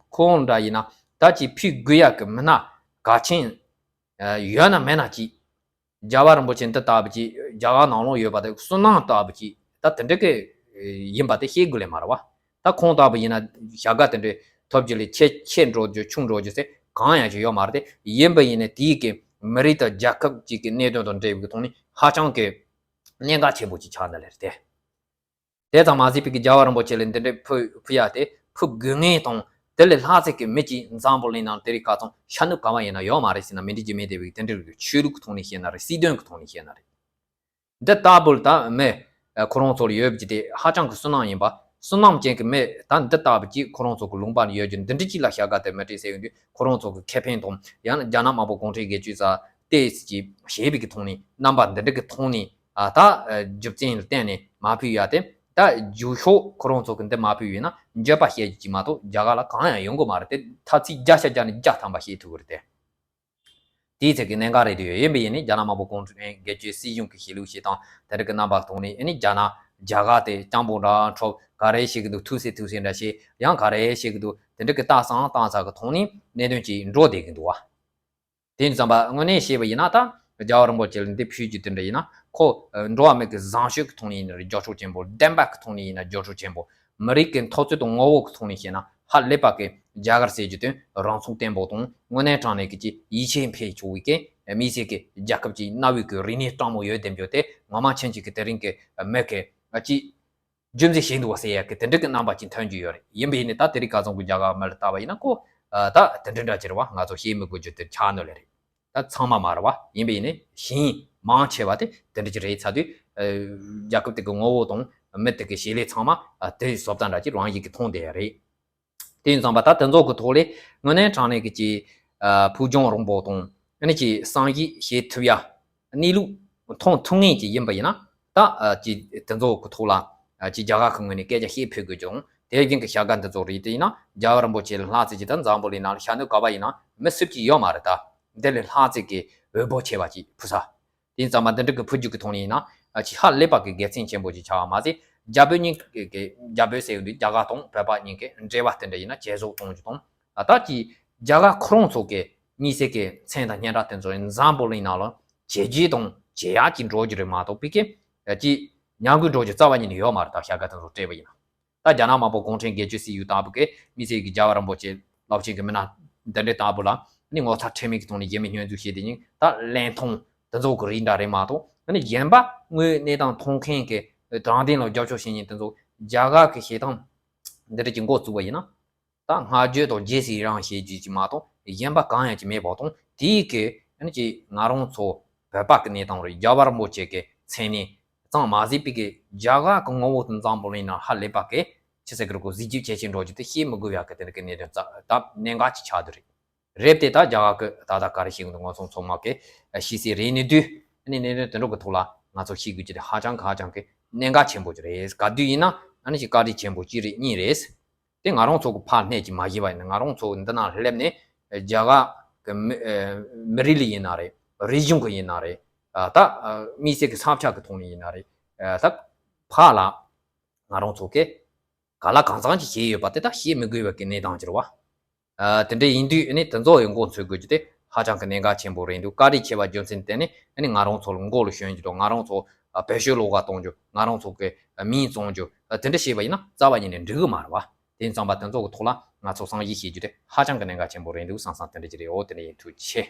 ཁོང་འདྲ་ཡིན་ན་ད་ཅིག་ཕུལ་དགོས་ཡ་གི་མི་སྣ་གལ་ཆེན་ཨ་ཡོད་ན་མེད་ན་ཅིག་རྒྱལ་བ་རིན་པོ་ཆེ་འདི་ལྟ་བུ་ཅིག་རྒྱ་གར་ནང་ལོགས་ཡོད་པ་དེ་བསོད་ནམས་ལྟ་བུ་ཅིག་ད་དེ་འདྲ་གི་ཡིན་པ་དེ་ཤེས་དགོས་ལེ་མ་རེད་བ། ད་ཁོང་ལྟ་བུ་ཡིན་ན་བྱ་དགའ་དེ་འདྲ་ཐོབ་རྒྱུ་ལས་ཆེ་ཆེ་འགྲོ་རྒྱུ་ཆུང་འགྲོ་རྒྱུ་ཟེར་གང་ཡང་ཅིག་ཡོད་མ་རེད་དེ། ཡིན་པ་ཡིན་ན་དེའི་གི་མི་རིགས་དང་རྒྱལ་ཁབ་ཅིག་གི་གནད་དོན་དང་འབྲེལ་བའི་ཐོག་ནས་ཧ་ཅང་གི་གནད་འགག་ཆེན་པོ་ཅིག་ཆགས་ནི་ལེ་རེད་དེ། དེ་ཙམ་མ་ཟད་པའི་གི་རྒྱལ་བ་རིན་པོ་ཆེ་ལ་འདི་འདྲའི་ཕུལ་ཕུལ་ཡ་དེ་ཕུལ་དགོས་ངེས་དང་། དེ་ལས་ལྷག་ཚད་ཀྱི་མི་གཅིག་འཛམ་བུ་གླིང་ནང་དེ་རིང་ཁ་སང་ཤ་ནུབ་ག་བ་ཡིན་ན་ཡོད་མ་རེད་ཟེར་ན་མི་འགྲིག་རྒྱུ་མེད་དེ། བའི་དེ་འདྲ་རེད། ཆོས་ལུགས་ཀྱི་ཐོག་ནས་བཤད་ན་རེད། སྲིད་དོན་གྱི་ཐོག་ནས་བཤད་ན་རེད། འདི་ལྟ་བུ་ལ་ད་མི་ཁོ་རང་ཚོ་ལ་ཡོད་པ་ཅིག་དེ་ཧ་ཅང་གི་བསོད་ནམས་ཡིན་པ། བསོད་ནམས་ཅན་གྱི་མི་ད་འདི་ལྟ་བུ་ཅིག་ཁོ་རང་ཚོ་གི་ལུང་པ་ནས་ཡོད་རྒྱུ་འདི་འདྲ་ཅིག་ལ་བྱ་དགའ་དེ་མི་སྤྲད་ཟེར་ཡོང་དུས། ཁོ་རང་ཚོ་གི་ཁེ་ཕན་དང་ཡང་ན་རྒྱ་ནག་དམར་པོ་གུང་ཁྲན་སྒེར་གཅོད་ས་ཏོག་ཙམ་ཅིག་བྱེད་པའི་གི་ཐོག་ནས་རྣམ་པ་འདི་འདྲ་གི་ཐོག་ནས་ཨ་ད་རྒྱུ་མཚན་ལ་བརྟེན་ནས་མ་ཕུལ་ཡ་དེ། ད་རྒྱུ་ཤོག་ཁོ་རང་ཚོ་གི་འདི་མ་ཕུལ་ཡོད་ན་འགྱོད་པ་བཤད་རྒྱུ་ཅིག་མ་གཏོགས་རྒྱ་གར་ལ་གང་ཡང་ཡོང་གི་མ་རེད་དེ། ཐ་ཚིག་བརྒྱ་ཆ་བརྒྱ་ནས་བརྒྱ་ཐམ་པ་བཤད་ཐུབ་ཀྱི་རེད་དེ། དེའི་ཚད་ཀྱི་གནད་འགག་རེད་དེ་ཡོད། ཡིན་པ་ཡིན་ནའི་རྒྱ་ནག་དམར་པོ་གུང་ཁྲན་སྒེར་གཅོད་སྲིད་གཞུང་གི་བྱེད་ལུགས་བྱེད་སྟངས་དེ་འདྲ་གི་རྣམ་པ་ཐོག་ནས། ཨ་ནི་རྒྱ་ནག་རྒྱ་གར་དེ་སྤྱང་པོ་འདྲ་འཕྲོ་ག་རེ་བྱེད་ཀྱི་འདུག། ཐུགས་སྲས་ཐུགས་སྲས་འདྲ་བྱེད། ཡང་ག་རེ་བྱེད་ཀྱི་འདུག། དེ་འདྲ་གི་ལྟ་སང་ལྟ་ས་གི་ཐོག་ནས་གནད་དོན་ཅིག་འགྲོ་བསྡད་ཀྱི་འདུག་བ། དེ་ཡིན་ཙང་པ་དངོས་གནས་བཤད་པ་ཡིན་ན་ད་རྒྱལ་བ་རིན་པོ་ཆེ་ལ་འདི་ཕུལ་རྒྱུ་དེ་འདྲ་ཡིན་ན། ཁོ་འགྲོ་བ་མི་གི་བཟང་སྤྱོད་ཀྱི་ཐོག་ནས་ཡིན་ན་རེད། རྒྱབ་སྐྱོར་ཆེན་པོ། བདེན་པ་གི་ཐོག་ནས་ཡིན་ན་རྒྱབ་སྐྱོར་ཆེན་པོ། མི་རིགས་ཀྱི་འཐབ་རྩོད་དང་ངོ་བོ་གི་ཐོག་ནས་བཤད་ན་ཧ་ལས་པ་གི་རྒྱ་གར་ཟེར་རྒྱུ་དེ་རང་ཚུགས་བརྟན་པོ་དང་དངོས་གནས་དྲང་གནས་ཀྱི་ཅིག་ཡིད་ཆེས་འཕེར་ཆོག་པའི་གི་དམིགས་བསལ་གྱི་རྒྱལ་ཁབ་ཅིག་གནའ་བོའི་གི་རིག་གནས་སྤྲང་མོ་ཡོད་བསྡད་རྒྱུ་དེ་ངོ་མ་ཕྱིན་ཅིག་གི་དེ་རིང་གི་མི་གི་ཅིག་རྒྱུ་མཚན་ཞིག་འདུག་བ་ཟེར་ཡ་གི་དེ་འདྲ་གི་རྣམ་པ་ཅིག་ཐོན་གྱི་ཡོད་རེད། ཡིན་པ་ཡིན་ནའི་ད་དེ་རིང་ཁ་སང་གི་རྒྱ་གར་མི་ལ་ལྟ་བ་ཡིན་ན་ཁོ་ཨ་ད་དེ་འདྲ་འདྲ་ཅིག་རེད་བ། ང་ཚོ་བཤད་མི་དགོས་རྒྱུ་དེ་ཆགས་ནོ་ལེ་རེད། ད་ཚང་མ་མ་རེད་བ། ཡིན་པ་ཡིན་ནའི་ཞིང་མང་ཆེ་བ་དེ་དེ་འདྲ་ཅིག་རེད་ཚར་དུས། ཨ་རྒྱལ་ཁབ་དེ་གི་ངོ་བོ་དང་མི་དེ་གི་བྱེད་ལས་ཚང་མ་ཨ་དེ་བཟོ་ལྟ་འདྲ་ཅིག་རང་བཞིན་གྱིས་མཐོང་བསྡད་ཡ་རེད། དེ་ཡིན་ཙང་པ་ད་དེ་ཚོ་གི་ཐོག་ལས་དངོས་གནས་དྲང་གནས་ཀྱི་ཅིག་ཨ་ཕུགས་རྒྱང་རིང་པོ་དང་ཨ་ནི་ཅིག་བསམ་གཞིག་བྱེད་ཐུབ་ཡ། གནས་ལུགས་མཐོང་ཐུབ་ངེས་ཅིག་ཡིན་པ་ཡིན་ན། ད་ཨ་ཅིག་དེ་ཚོ་གི་ཐོག་ལ་ཨ་ཅིག་རྒྱ་གར་གི་ངོས་ནས་སྐད་ཆ་བཤད་ཕོད་དགོས་ཀྱང་། དེ་བཞིན་གྱི་བྱ་དགའ་འདི་ཚོ་རེད། དེ་ཡིན་ན་རྒྱལ་བ་རིན་པོ་ཆེ་ལ་ལྷག་ཙམ་ཅིག་ད་འཛམ་བུ་གླིང་ནང་ལ་ཤ་ནུབ་ག་བ་ཡིན་ན་མི་སུ་གཅིག་ཡོད་མ་རེད། ད་འདི་ལས་ལྷག་ཙམ་གྱི་འོས་བབ་ཆེ་བ་ཅིག་ཕུལ་ས། དེ་ཡིན་ཙང་མ་འདི་འདྲ་གི་འཕུར་རྒྱུག་གི་ཐོག་ནས་ཡིན་ན་ཨ་ཅིག་ཧ་ལས་པ་གི་དགེ་མཚན་ཆེན་པོ་ཅིག་ཆགས་པ་མ་ཟད། རྒྱ་བོད་གཉིས་ཀྱི་རྒྱ་བོད་ཟེར་ཡོང་དུས་རྒྱ་གར་དང་བོད་པ་གཉིས་ཀྱི་འབྲེལ་བ་དེ་འདྲ་ཡིན་ན་བྱེད་ཟོག་གཏོང་རྒྱུ་དང་། ད་ཅིག་རྒྱ་གར་ཁོ་རང་ཚོ་གི་མི་སེར་གི་མཚན་དང་སྙན་གྲགས་དེ་ཚོ་འཛམ་བུ་གླིང་ནང་ལ་བྱས་རྗེས་དང་བྱེད་ཡག་ཅིག་འགྲོ་རྒྱུ་རེད་མ་གཏོགས་པའི་གི་ཅིག་ཉམས་རྒུད་འགྲོ་རྒྱུ་རྩ་བ་ཉིད་ནས་ཡོད་མ་རེད། ད་བྱ་དགའ་དེ་ཚོ་སྤྲད་པ་ཡིན་ན། ད་རྒྱ་ནག་དམར་པོ་གུང་ཁྲན་སྒེར་གཅོད་སྲིད་ཡུལ་ལྟ་བུ་གི་མི་སེར་གྱི་རྒྱལ་བ་རིན་པོ་ཆེ་རླབས་ཆེན་གྱི་མི་སྣ་འདི་འདྲའི་ལྟ་བུ་ལ་ནི་ངོ་ཚ་ཁྲེལ་མེད་ཀྱི་ཐོག་ནས་ཡིད་མི་སྨོན་འཇུག་བྱས་ཏེ་ནི་ད་བློན་ཐོང་དེ་ཚོ་གི་རིགས་འདྲ་རེད་མ་གཏོགས། ཨ་ནི་གཞན་པ་དངོས་གནས་དང་མཐོང་མཁན་གྱི་དྲང་བདེན་ལ་རྒྱབ་སྐྱོར་བྱེད་མཁན་དེ་ཚོ་རྒྱ་གར་གྱི་བྱེད་སྟངས་འདི་འདྲ་ཅིག་འགོ་བཙུགས་པ་ཡིན་ན། ད་སྔ་རྒྱུད་དང་རྗེས་སུ་ཡི་རང་བྱེད་རྒྱུ་ཅིག་མ་གཏོགས་གཞན་པ་གང་ཡང་ཅིག་མེད་པ་དང་། དེའི་གི་ཨ་ནི་ཅིག་ང་རང་ཚོ་བོད་པ་གི་གནས་སྟངས་རེད། རྒྱལ་བ་རིན་པོ་ཆེ་གི་མཚན་གནས་ཙམ་མ་ཟད་པའི་གི་རྒྱ་གར་གི་ངོ་བོ་དེ་འཛམ་བུ་གླིང་ནང་ཧ་ལས་པ་གི་ཆི་ཟེར་གི་རེད་གོ། གཟི་བརྗིད་གལ་ཆེན་འགྲོ་རྒྱུ་དེ་བཤད་མི་དགོས་ཡག་གི་དེ་འདྲ་གི་གནད་དོན་ཙམ་ད་གནད་འགག་ཅིག་ཆགས་བསྡད་རེད། རེད་དེ་ད་རྒྱ་གར་གི་ད་ལྟ་ག་རེ་བྱེད་གི་འདུག་ང་ཚོ་ཚང་མ་གི་ཤེས་གསལ་རེད། ནི་དུས་ཨ་ནི་གནད་དོན་དེ་འདྲ་གི་ཐོག་ལ་ང་ཚོ་ཤེས་དགོས་ཀྱི་དེ་ཧ་ཅང་གི་ཧ་ཅང་གི་གནད་འགག་ཆེན་པོ་ཅིག་རེད། ག་དུས་ཡིན་ན་ཨ་ནི་ཅིག་བཀའ་དྲིན་ཆེན་པོ་གཅིག་རེད། གཉིས་རེད། དེ་ང་རང་ཚོ་གི་ཕར་སྣེ་ཅིག་མ་བཞེས་པ་ཡིན་ན། ང་རང་ཚོ་འདི་ནང་སླེབས་ནས་རྒྱ་གར་གི་མི་ཨ་མི་རིགས་ལ་ཡིན་ན་རེད། རིག་གཞུང་གི་ཡིན་ན་རེད། ཨ་ད་ཨ་མི་སེར་གི་ས་ཆ་གི་ཐོག་ནས་ཡིན་ན་རེད། ཨ་ད་ཕར་ལ་ང་རང་ཚོ་གི་ག་ལ་གང་འཚམ་ཅིག་བྱས་ཡོད་པ་དེ་དག་བཤད་མི་དགོས་པ་གི་གནས་སྟངས་ཅིག་རེད་བ། ཨ་དེ་འདྲ་ཡིན་དུས་ཨ་ནི་དེ་ཚོ་ཡི་མགོ་འཚོས་དགོས་རྒྱུ་དེ་ཧ་ཅང་གི་གནད་འགག་ཆེན་པོ་རེད་འདུག་བཀའ་དྲིན་ཆེ་བ་རྒྱུ་མཚན་དེ་ནི་ཨ་ནི་ང་རང་ཚོ་མགོ་ལ་ཞོན་རྒྱུ་དང་། ང་རང་ཚོ་ཨ་བེད་སྤྱོད་ལོག་ག་གཏོང་རྒྱུ། ང་རང་ཚོ་གི་ཨ་མིང་བཙོང་རྒྱུ། ཨ་དེ་འདྲ་བྱས་པ་ཡིན་ན་རྩ་བ་ཉིད་ནས་འགྲིག་གི་མ་རེད་བ། དེ་ཡིན་ཙང་པ་དེ་ཚོ་གི་ཐོག་ལ་ང་ཚོ་བསམ་གཞིག་བྱེད་རྒྱུ་དེ་ཧ་ཅང་གི་གནད་འགག་ཆེན་པོ་རེད་འདུག་བསམ་བསམ་དེ་འདྲ་ཅིག་རེད། འོ་དེ་འདྲ་ཡིན། ཐུགས་རྗེ་ཆེ།